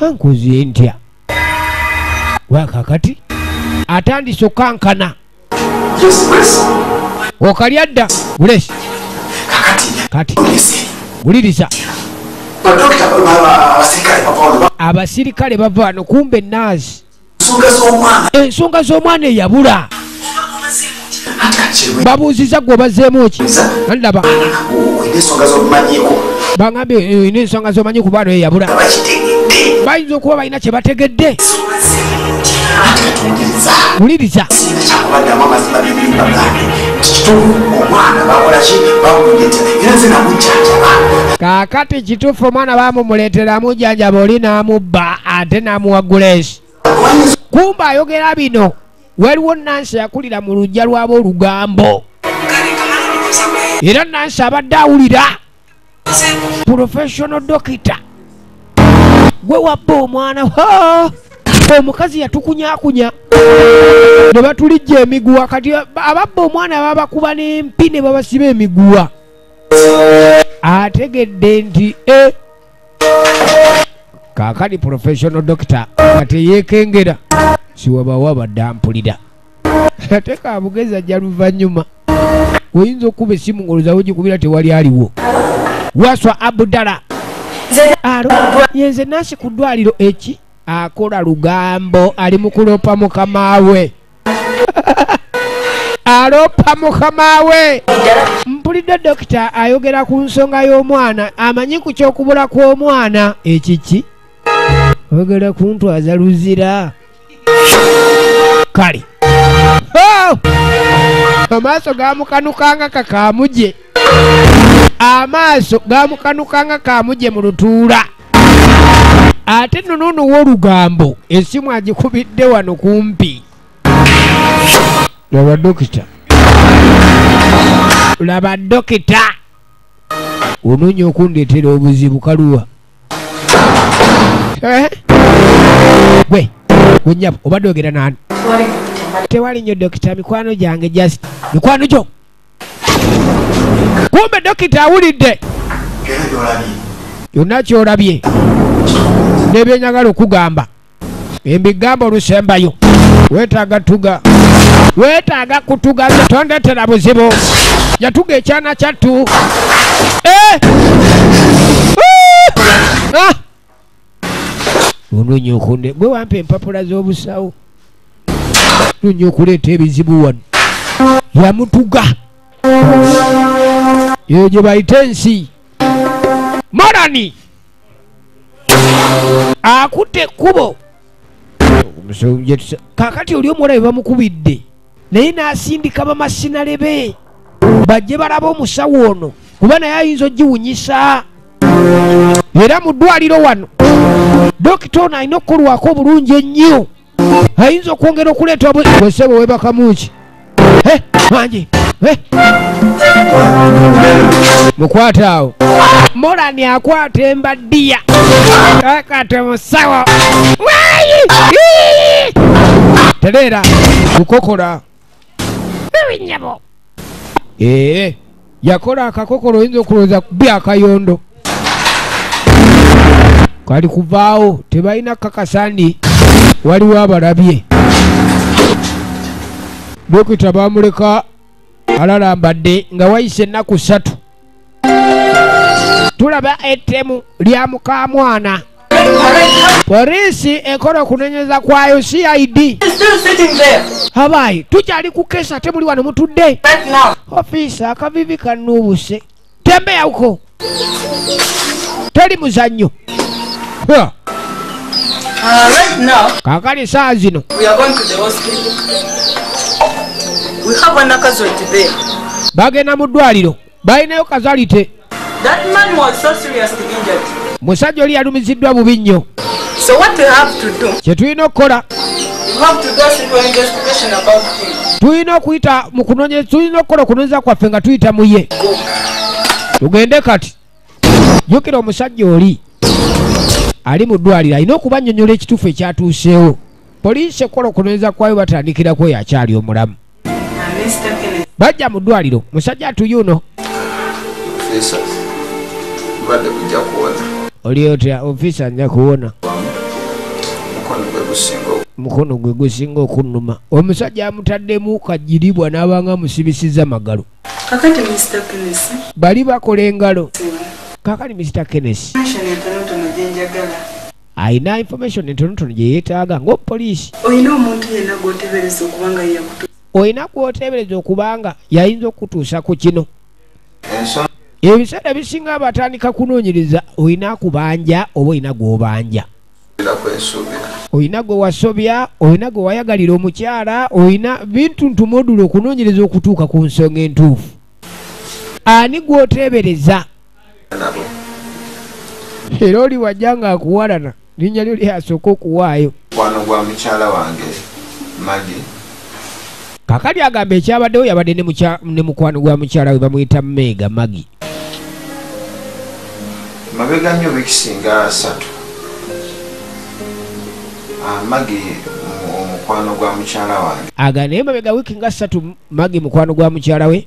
ankuzie ntya wakakati atandise okankana. Okalya dda Grace. Kati wuliriza, abasirikale bava wano kumbe naazi ensonga z'omwana eyabula. Babuuziza gwe obazeemu ki? Ndaba bangambye olina ensonga z'omanyi ku baana eyabula. Bayinza okuba balina kye bategedde. Wuliriza. Kyakubaddamu amazima bibimbagambe nti kituufu omwana bakola ki bamumuleetera era nze namujjanjaba. Kaakati kituufu omwana bamumuleetera amujjanjaba oli n'amubba ate n'amuwa Grace. Kumbe ayogera bino waliwo Nansi yakulira mu luggya lw'aboolugambo. Era Nansi abadde awulira professional doctor gwe wabba omwana. Omukazi yatukunyakunya ne batulijja emiguwa. Kati ababba omwana babakuba n'empi ne babasiba emiguwa. Ategedde nti kaakati professional doctor kati yeekengera siwabawa badde ampulira. Ate kabugezi ajja luvannyuma. Oyinza okuba essimu ng'olowooza gikubira tewali aliwo. Waswa Abdala alo yenze Nansi ku ddwaliro eki akola lugambo ali mu kulopa mukama we. Alopa mukama we. Mpulidde dokita ayogera ku nsonga y'omwana amanyi ku kyokubula kw'omwana ekiki oyogera kuntwaza luzira. Kale amaaso gamukanukanga kakamuje. Amaaso gamukanukanga kamuje mu lutuula. Ate nno noono w'olugambo essimu agikubidde wano kumpi. Laba dokita. Laba dokita. Onoonya okundeetera obuzibu kaluwa. Gwe, gwe nnyabo obadde oyogera n'ani? Tewali nnyo dokita, mikwano gyange just mikwano gyo. Kumbe dokita awulidde. Yonna ky'olabye n'ebyenjagala okugamba embigamba olusembayo. Weetaaga tuga, weetaaga kutuga, tondetera buzibu. Yatuga ekyana kyattu. Onoonya okunde gwe wampa empapula z'obusawo. Onoonya okuleeta ebizibu wano. Yamutuga. Eyo gye bayita ensi. Morani akutte ekkubo. Kaakati oli omuwala bwe bamukubidde naye n'asindika bamasinale be bajje balabe omusawo ono kuba naye ayinza ogiwunyisa. Era mu ddwaliro wano dokita ono alina okukolwako obulungi ennyo. Ayinza okwongera okuleeta bwesebo weebakamu ki? Wangi mukwate awo. Morani akwata embaddiya. Kakati omusawo tereera kukokola. Yakola akakokolo oyinza okulowooza kubi akayondo. Kali kuvaawo tebalina kakasani waliwo abalabye. Dokita bamuleka alalambadde nga wayise ennaku 3. Tulaba ettemu lya mukamwana. Poliisi ekola okunoonyereza kwayo CID. Abayi tukyali ku kesa ate muli wano mutudde. Ofiisa akavivi kanuubuse. Tembeyawuko. Teri muzannyo. Right now, Kakali saa zino. We are going to the hospital. We have an casualty there. Bagenda mu ddwaliro. Balinayo casualty. That man was so seriously injured. Musajja oli yalumiziddwa bubi nnyo. So what we have to do? Kye tulina okukola. We have to do a simple investigation about him. Tulina okuyita mu kunoonyereza, tulina okukola okunoonyereza kwaffe nga tuyita mu ye. Tugende kati. Jjukira omusajja oli ali mu ddwaliro alina okubannyonnyola ekituufu ekyatuuseewo. Poliisi ekola okunoonyereza kwayo batandikirako oyo akyali omulamu. Bajja mu ddwaliro, musajja atuyuno. Oli otya ofiisa nja kuwona. Mukono gwe gusinga okunnuma. Omusajja amutaddemu kajjiribwa n'abanga amusibisizza magalo. Kakati Mr. Kenneth. Bali bakola engalo. Kakati Mr. Kenneth. Alina information entonotono gye yeetaaga ng'opoliisi. Olina omuntu yenna gw'oteebereza okubanga yakutuusa. Olina gw'oteebereza okubanga yayinza okutuusa ku kino. Ebiseera ebisinga abatandika kunoonyereza olina akubanja oba olina gw'obanja. Oyina gwe wasobya, oyina gwe wayagalira omukyala, oyina bintu ntumodula okunoonyereza okutuuka ku nsonga entuufu. Ani gw'oteebereza? Era oli wajja nga akuwalana, linnya lyo lyasooka okuwaayo. Mukwano gwa mukyala wange Maggie. Kakali agamba ekyabaddewo yabadde ne mukwano gwa mukyala we bamuyita Mega Maggie. Mabega nnyo wiiki singa 3. Maggie omukwano gwa mukyala wange. Aga naye mabega wiiki nga 3 Maggie mukwano gwa mukyala we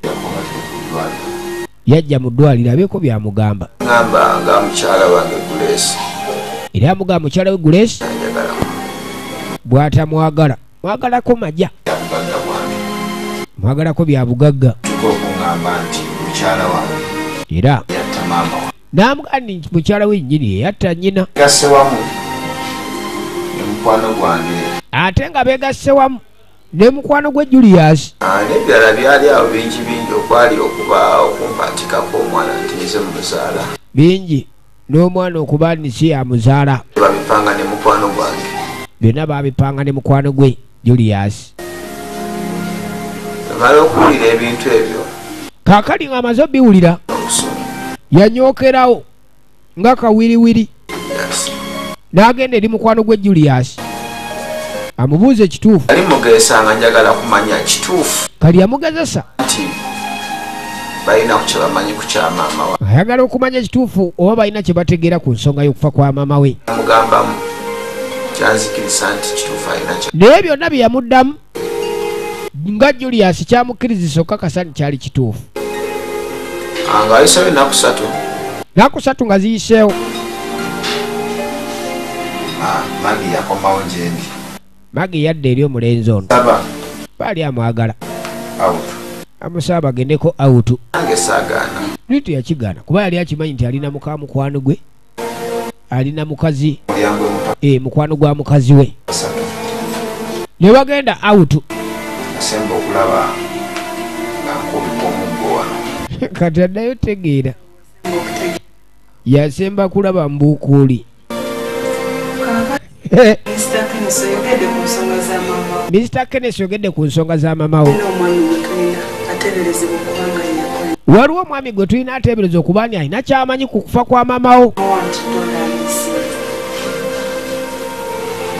yajja mu ddwaliro abeeko byamugamba. Ngamba nga mukyala wange Grace. Era amugamba mukyala we Grace bw'atamwagala. Mwagalako majja. Mwagalako bya bugagga. Okungamba nti mukyala wange. Era yatta maama we. N'amugamba nti mukyala we nnyini yatta nnyina. Gasse wamu ne mukwano gwange. Ate nga beegasse wamu ne mukwano gwe Julius. N'ebirala byali awo bingi bingi okwali okuba okumpatikako omwana nti nze muzaala. Bingi n'omwana okuba nti si yamuzaala. Babipanga ne mukwano gwange. Byonna babipanga ne mukwano gwe Julius. Namala okuwulira ebintu ebyo. Kaakali ng'amaze obiwulira yanyookerawo nga kawiriwiri. N'agenda eri mukwano gwe Julius. Amubuuza ekituufu. Ali mugezesa nga njagala kumanya kituufu. Kali yamugezesa. Nti balina ku kye bamanyi ku kya maama we. Ayagala okumanya ekituufu oba balina kye bategeera ku nsonga y'okufa kwa maama we. Amugambamu kyanzikiriza nti kituufu alina kye. Naye byonna bye yamuddamu nga Julius kyamukkirizisa okukakasa nti kyali kituufu. Nga ayiseewo ennaku 3. Nnaku 3 nga ziyiseewo. Maggie yakomawo gye ndi. Maggie yadda eri omulenzi ono. Baali amwagala. Amusaba bagendeko out. Nange saagaana. Litu yakigaana kuba yali akimanyi nti alina muka mukwano gwe. Alina mukazi. Mukwano gwa mukazi we. Ne bagenda out. Nasemba okulaba nga nkubibwa omuggo wano. Kati addayo tegeera. Yasemba kulaba mbukuuli. Mr. Kenneth oyogedde ku nsonga za maama we. Waliwo omwami gwe tulina ateebereza okuba nti alina ky'amanyi ku kufa kwa maama wo.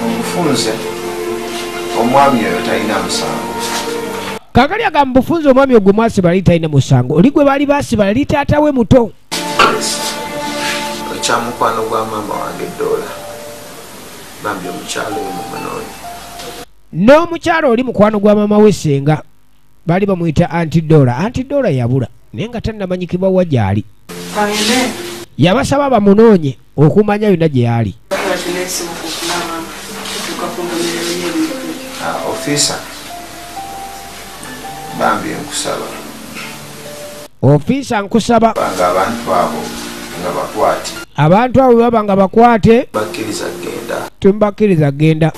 Omufunze omwami oyo talina musango. Kaakali agamba bufunze omwami ogwo mwasiba yali talina musango. Oli gwe baali baasiba yali taata we muto. Ekya mukwano gwa maama wange Dola. Bambi omukyalo oyo mumunoonye. N'omukyalo oli mukwano gwa maama we Ssenga baali bamuyita Auntie Dola. Auntie Dola yabula naye nga tannamanyikibwa wa gy'ali. Yabasaba bamunoonye okumanya yonna gye yali. Ofiisa bambi nkusaba. Ofiisa nkusaba. Banga abantu abo nga bakwate. Abantu abo baba nga bakwate. Bakkiriza genda. Tumbakkiriza genda.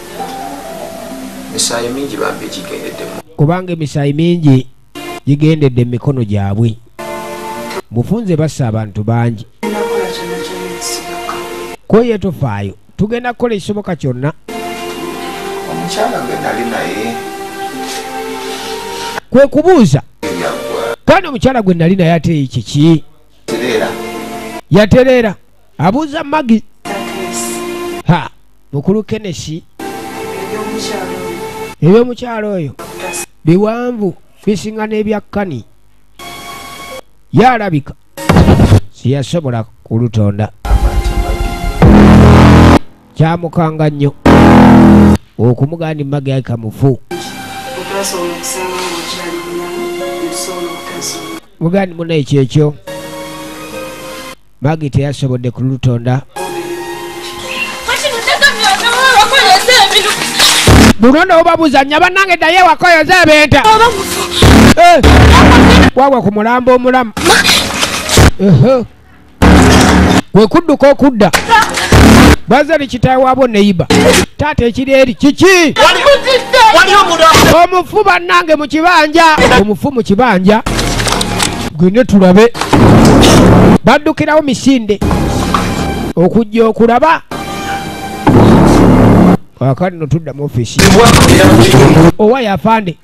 Misaayi mingi bambi gigendedde mu. Kubanga emisaayi mingi gigendedde mu mikono gyabwe. Mufunze bassa abantu bangi. Ko ye tofaayo tugenda kukola ekisoboka kyonna. Omukyala gwe nali naye. Kwe kubuuza. Kandi omukyala gwe nali naye ate kiki? Yatereera. Abuuza Maggie. Ha, mukulu Kenneth. Ebyomukyalo oyo biwanvu bisinga n'ebyakkani. Yalabika siyasobola kulutonda. Kyamukanga nnyo okumugamba Maggie alika mufu. Mugandi muna ekyo ekyo Maggie teyasobodde kulutonda. Bunono obabuzanya bannange ddayo wakoyoza ebintu. Wagwa ku mulambo omulamu. Kwe kudduka okudda. Bazali kitaawe waabwo neyiba. Taata ekiri eri kiki? Omufu bannange mu kibanja. Omufu mu kibanja. Gwine tulabe. Baddukirawo misinde. Okujja okulaba. Akati no tudda mu ofiisi. Owa yafande.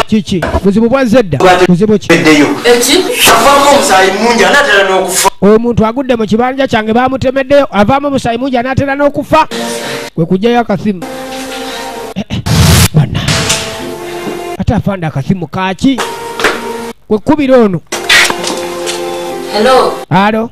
Kiki? Buzibu bwa zedda. Buzibu ki? Avaamu omusaayi mungi anaatera n'okufa. Omuntu agudde mu kibanja kyange bamutemeddeyo avaamu omusaayi mungi anaatera n'okufa. Kwe kujjayo akasimu. Bana. Ate afande akasimu kaaki? Kwe kubira ono. Hello. Hello.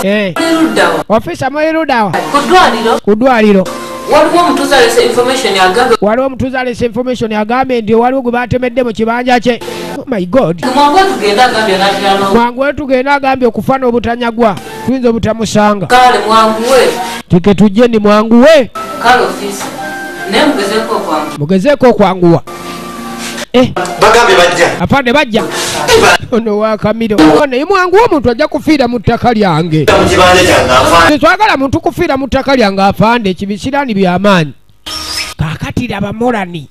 Hello. Ofisa muli luddawa? Ku ddwaliro. Ku ddwaliro. Waliwo omutuuze alese information agambye. Waliwo omutuuze alese information agambye nti waliwo gwe batemedde mu kibanja kye. Oh my God. Mwangu tugenda agambye n'atera n'okufa. Mwangu tugenda agambye okufa n'obutanyagwa. Tuyinza obutamusanga. Kale mwanguwe. Tike tujje ni mwanguwe. Kale ofisa. Naye mugezeeko okwanguwa. Mugezeeko okwanguwa. Bagambye bajja. Afande bajja. Ono wa Kamiro. Ono mwangu omuntu ajja kufiira mu ttaka lyange. Mu kibanja kyange afande. Tetwagala muntu kufiira mu ttaka lyange afande, ekibisiraani by'amaanyi. Kaakati laba Morani.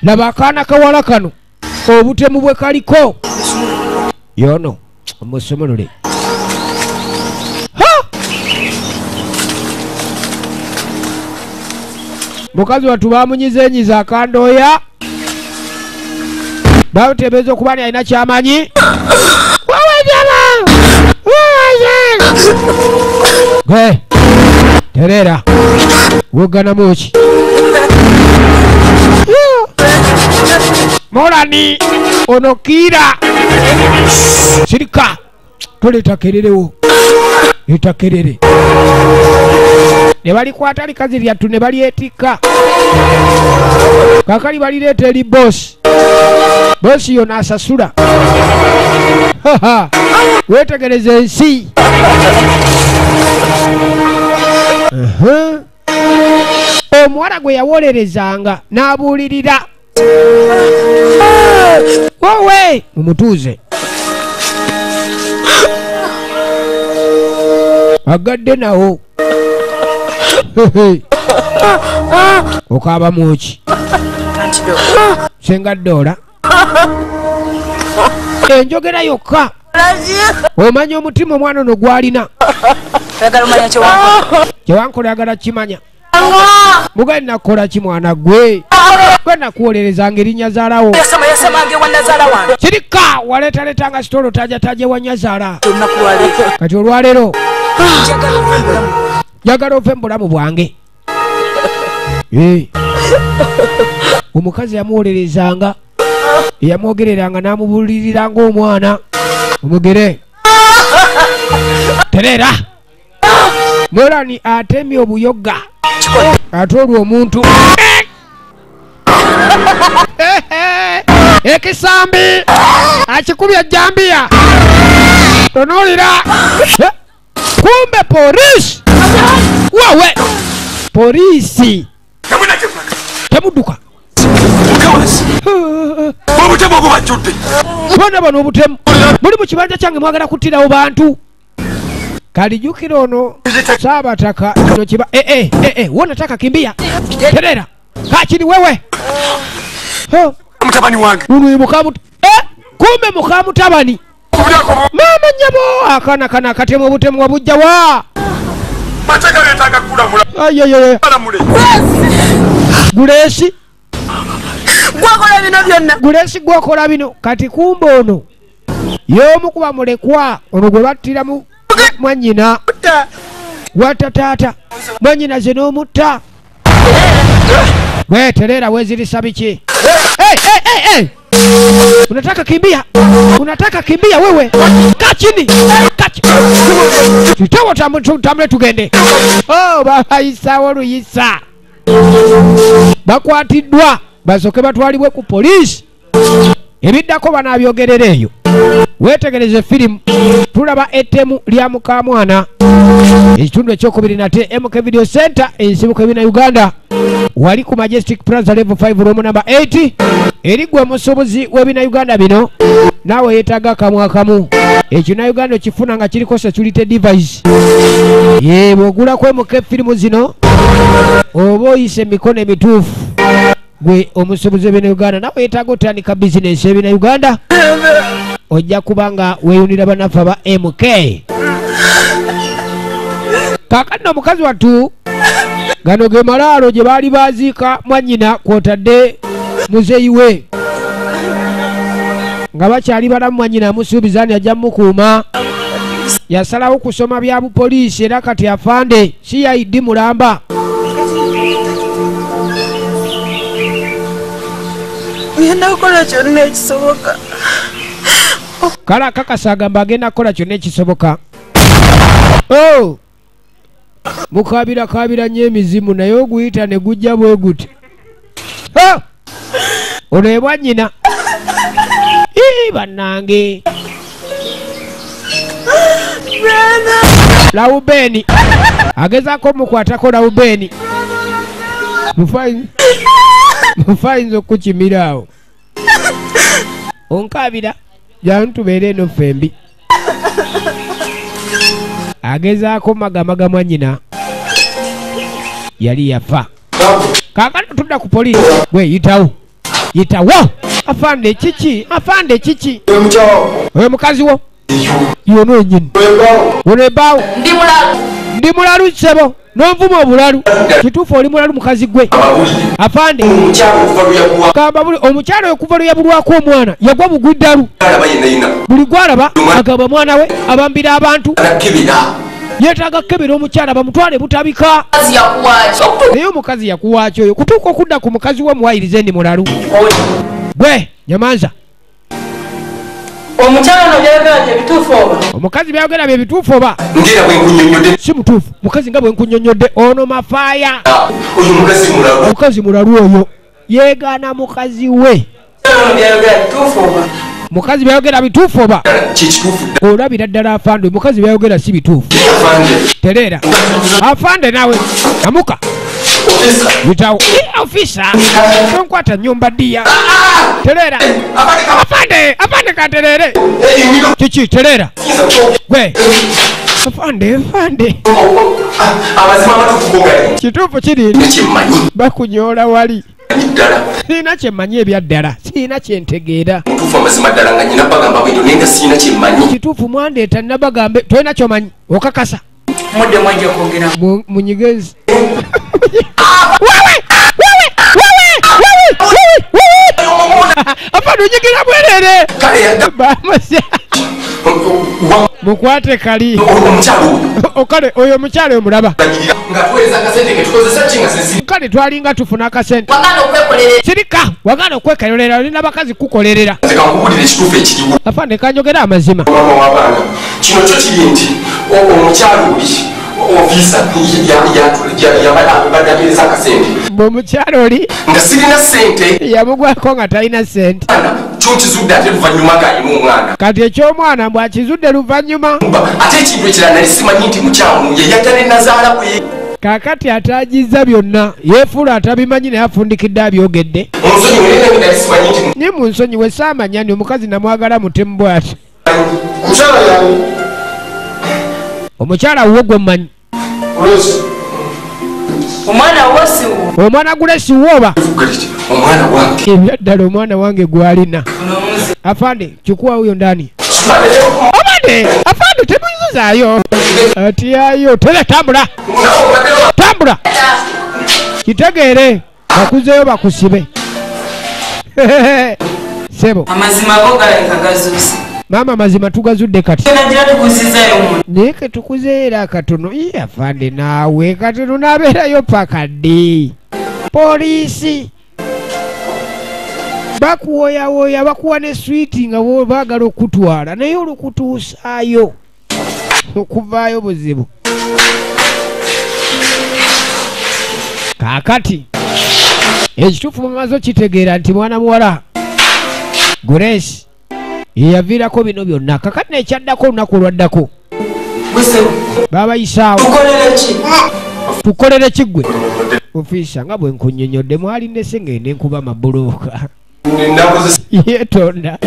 Laba akaana kawala kano. Obutemu bwe kaliko. Yono omusumulule. Ha! Mukazi wattu bamunyizenyiza akandooya. Batebeeza okuba ni alina kyamanyi. Gwe terera woganamu ki? Morani ono kiira sirika toleeta kererewo leeta kerere. Ne balikwata likazi lyattu ne balyetikka. Kaakali balireeta eri boosi. Bosi yona asasula. Wetegereze ensi. Omuwala gwe yawolerezanga n'abuulirira. Wowe mumutuuze. Agadde nawo. Okaaba muki? Senga Dora. Enjogera yokka. Omanya omutima omwana ono gw'alina. Kyewankola oyagala kimanya. Mugali nakukola ki mwana gwe? Gwe nakuwolerezanga erinnya zaalawo. Kirika waleetaletanga sitolo tajataje wa nnyazaala. Kati olwaleero njagala ove mu bulamu bwange. Omukazi yamuwolerezanga, yamwogereranga n'amubuulirira ng'omwana. Omugere. Terera. Morani atemye obuyoga. Ate olwo omuntu. Ekisambi akikubye ejjambiya. Tunuulira. Kumbe polisi. Wawe. Polisi. Temudduka. Obutemu obubajjudde. Bonna bano obutemu. Muli mu kibanja kyange mwagala kuttirawo bantu. Kalijjukira ono Saabataka kino kiba wonataka kimbia. Terera. Kakiri wewe. Mutabani wange. Uno kumbe muka mutabani. Mama nnyabo akaana kano akatemu obutemu wabujja wa. Mateeka geetaaga kulamula. Ayoyoyo. Gulesi. Gwakola bino byonna. Gulesi gwakola bino. Kati kumbe ono y'omu kuba mulekwa ono gwe battiramu mwannyina. Watta taata. Mwannyina ze n'omutta. We terera wezirisa biki? Hey, hey, hey, hey. Unataka kimbia? Unataka kimbia wewe? Kaa chini. Kaa chini. Tutawo tamule tugende. Oh, babayisa oluyisa. Bakwatiddwa basooke batwalibwe ku poliisi. Ebiddako banabyogerera eyo. Weetegereze firimu. Tulaba ettemu lya mukamwana. Ekitundu ekyokubiri nate MK Video Center ensibuko ebina Uganda. Wali ku Majestic Plaza level 5 room number 8. Eri gwe musuubuzi w'ebina Uganda bino naawe yeetaaga akamu akamu. Ekina Uganda okifuna nga kiriko security device. Ye bw'ogulako MK firimu zino oba oyise emikono emituufu. Gwe omusuubuzi w'ebina Uganda naawe yeetaaga otandika bizinensi ebina Uganda. Ojja kubanga weeyunira bannaffe aba MK. Kaakati omukazi wattu Gano ge malaalo gye baali baziika mwannyina kw'otadde muzeeyi we. Nga bakyali balamu mwannyina amusuubiza nti ajja mmukuuma. Yasalawo kusoma bya bupoliisi era kati afande CID mulamba. Ngenda kukola kyonna ekisoboka. Kale akakasa agamba agenda kukola kyonna ekisoboka. Oh! Mukaabira kaabira nnyo emizimu naye oguyita ne gujja bwe guti. Ono ye mwannyina. Ii bannange. Laubeni agezaako omukwatako Laubeni. Mufa ayinza okukimira awo. Onkaabira jangu tubeere eno ffembi. Agezaako magamaga mwannyina yali yafa. Kaakano tudda ku poliisi. Gwe yitawo. Yitawo! Afande kiki? Afande kiki? Oyo mukazi wo? Yono yennyini. Ono ebbaawo. Ndi mulalu. Ndi mulalu ssebo. N'onvuma obulalu. Kituufu oli mulalu mukazi gwe. Afande. Kamba buli omukyala okuva lwe yabulwako omwana yagwa bugwiddalu. Buli gw'alaba agamba mwana we abambira abantu. Yeetaaga kukebera omukyala bamutwale butabika. Naye omukazi yakuwaaki oyo kutuuka okudda ku mukazi we muwayirize ndi mulalu. Gwe nyamanza. Omukyala ono byayogera bye bituufu oba? Omukazi byayogera bye bituufu oba? Ngira bwe nkunnyonnyodde. Si mutuufu. Mukazi nga bwe nkunnyonnyodde ono mafaaya. Oyo mukazi mulalu. Mukazi mulalu oyo. Yeegaana mukazi we. Ono byayogera bituufu oba? Mukazi byayogera bituufu oba? Kikituufu. Olabira ddala afande mukazi byayogera si bituufu. Afande. Tereera. Afande naawe amuka. Yitawo. Ofisa. Tonkwata nnyumba ddiya. Tereera. Afande, afande katerere. Kiki tereera. Gwe. Afande, afande. Amazima amatuufu go gali. Kituufu kiri. Kyemmanyi. Bakunyoola wali. Ddala. Sirina kyemmanyi ebya ddala. Sirina kyentegeera. Mutuufu amazima ddala nga nnyina bagamba bwino naye nga sirina kyemmanyi. Kituufu mwandeeta nabagambe tolina ky'omanyi okakasa. Mudde mwajja kwogera. Munyigezi. Wewe! Wewe! Wewe! Wewe! Wewe! Afande onyigira bwerere. Bamusa. Mukwate kali. Okale oyo omukyala omulaba. Nga tuweereza akasente ke tukozesa ki nga sisi. Kale twalinga tufuna akasente. Wagaana okwekolerera. Sirika wagaana okwekolerera olina bakazi kukolerera. Nze kankubuulire ekituufu ekiriwo. Afande kanjogera amazima. Mama w'abaana kino kyo kiri nti omukyala oli ofisa yabadde akasente. Omukyala oli nga sirina ssente. Yamugwako nga talina ssente. Kyo nkizudde ate luvannyuma ng'alina omwana. Kati eky'omwana mbw'akizudde luvannyuma. Ate ekintu ekirala nali simanyi nti mukyamu ye yajja ne nazaala we. Kaakati ataagiza byonna yeefuula atabimanyi naye afundikidde abyogedde. Munsonyiwe naye nange nali simanyi nti. Naye munsonyiwe saamanya nti omukazi namwagala mutemu bw'ati. Omukyala yani? Omukyala wuwo gwe mmanyi. Omwana wo si wuwo. Omwana gule si wuwo oba? Omwana wange. Ebya ddala omwana wange gw'alina. Afande chukua huyo ndani. Afande, afande temuyuzaayo. Atiyayo tele tambula. Tambula. Kitegeere bakuzeeyo bakusibe. Sebo. Amazima go galabika gazuuse. Maama amazima tugazudde kati. Nagira tukuzizayo omuntu. Naye ke tukuzeeyo era katono. Iye afande naawe kati tunaabeerayo paka ddi? Poliisi. Bakuwoyawoya bakuwa ne swiiti nga baagala okutwala naye olukutuusaayo okuvaayo buzibu. Kaakati ekituufu bamaze okitegeera nti mwana muwala Grace yeyaviirako bino byonna. Kakati nekyaddako olunaku olwaddako babayisaawo. Tukolere ki ggwe? Ofiisa nga bwe nkunnyonnyodde mwali nnese ngende nkuba amabulooka. Yeetonda.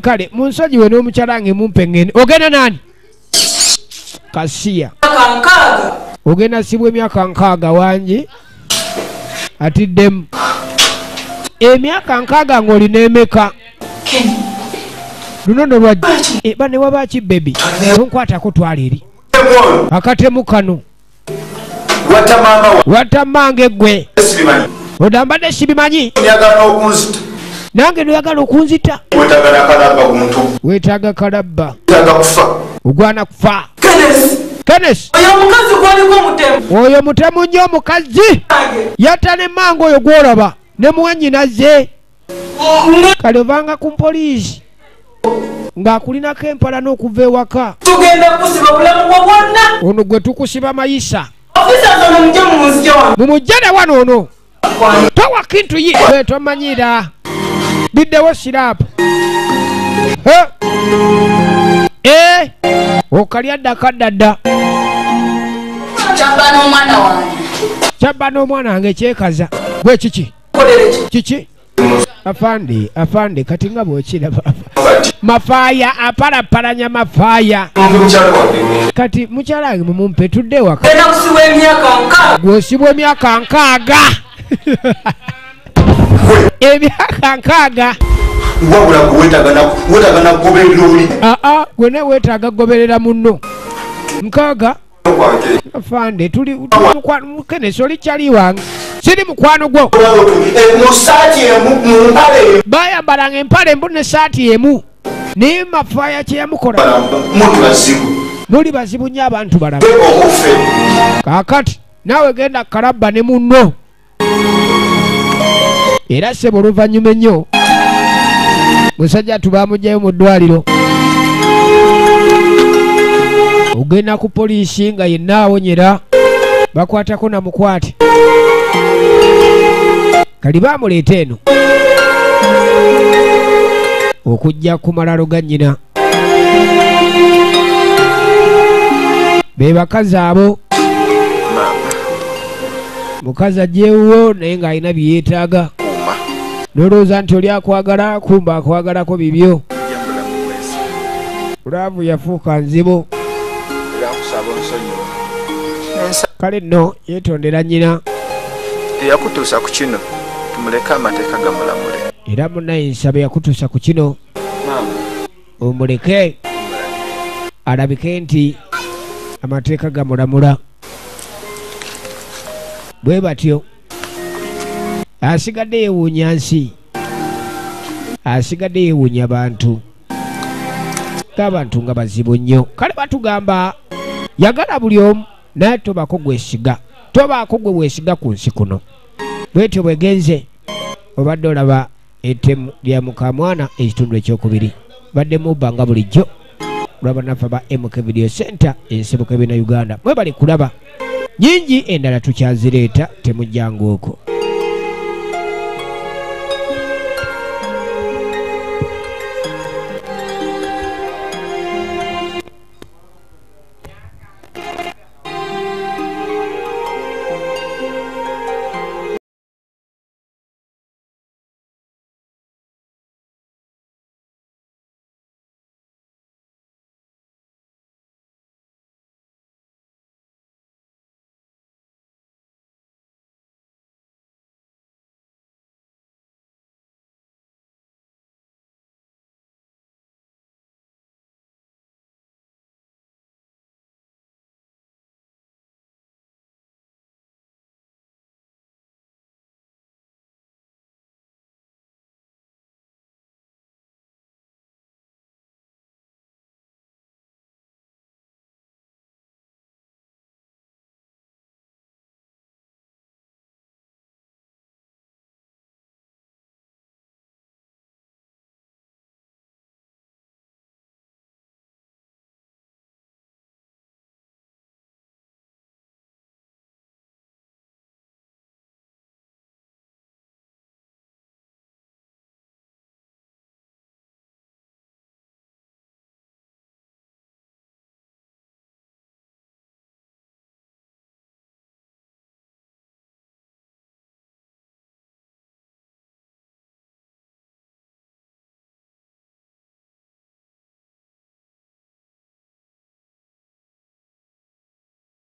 Kale munsonyiwe n'omukyala nge mumpe ngende. Ogenda nani? Kasiya. Ogenda sibwa emyaka 6 wangi atiddemu. Emyaka 6 ng'olina emeka? Luno nno lwajja. Bane waba ki baby? Tonkwatako twala eri. Akatemu kano. Watta mmange ggwe. Odambadde sibimanyi. Nange noyagala okunzita. Weetaaga kalabba. Ogwana kufa. Kenneth. Oyo mutemu nnyo omukazi. Yatta ne mmange oyo gw'olaba ne mwannyinaze. Kale ovanga ku poliisi ng'akulinako empala n'okuva ewaka. Tugenda kusiba bulamu bwo bwonna. Ono gwe tukusiba mayisa. Mumujjane wano ono. Towa kintu ye. Tomanyira. Biddewo siraapu. Okalya dda kadda dda. Kyabba n'omwana wange. Kyabba n'omwana wange kyekaza. Gwe kiki? Kiki? Afande, afande kati nga bw'okiraba. Mafaaya apalapalanya mafaaya. Kati mukyala wange mumumpe tudde waka. Gw'osibwa emyaka 60. Emyaka 60. Wabula weetaaga nakugoberera oli. Aa, gwe nawe weetaaga kugoberera munno. 60. Afande tuli mukwano Kenneth oli kyali wange. Siri mukwano gwo. Bayambalanga empale embu ne saati emu. Naye mafaaya kye yamukola. Muli bazibu nnyo abantu balaba. Kaakati naawe genda kalabba ne munno. Era ssebo oluvannyuma ennyo musajja tubamuggyayo mu ddwaliro. Ogenda ku poliisi nga yenna awonyera bakwatako na mukwate. Kali bamuleeta eno okujja ku malalo ga nnyina. Be bakazi abo. Mukazi ajjeewo naye ng'alina bye yeetaaga. Nolowooza nti oli akwagala kumba akwagalako bibyo. Laavu yafuuka nzibu. Kale nno yeetondera nnyina. Eyakutuusa ku kino tumuleke amateeka gamulamule. Era munnaye nsaba eyakutuusa ku kino omuleke alabike nti amateeka gamulamula. Bwe batyo asigadde yeewuunya nsi, asigadde yeewuunya bantu. Abantu nga bazibu nnyo. Kale batugamba yagala buli omu naye tobaako gwesiga. Tobaako gwe weesiga ku nsi kuno. Bwetyo bwegenze obadde olaba ettemu lya mukamwana ekitundu ekyokubiri. Badde mubba nga bulijjo olaba naffe ba MK Video Center ensibuko ebina Uganda. Mwebale kulaba nyingi endala tukyazireeta temujjanga okwo.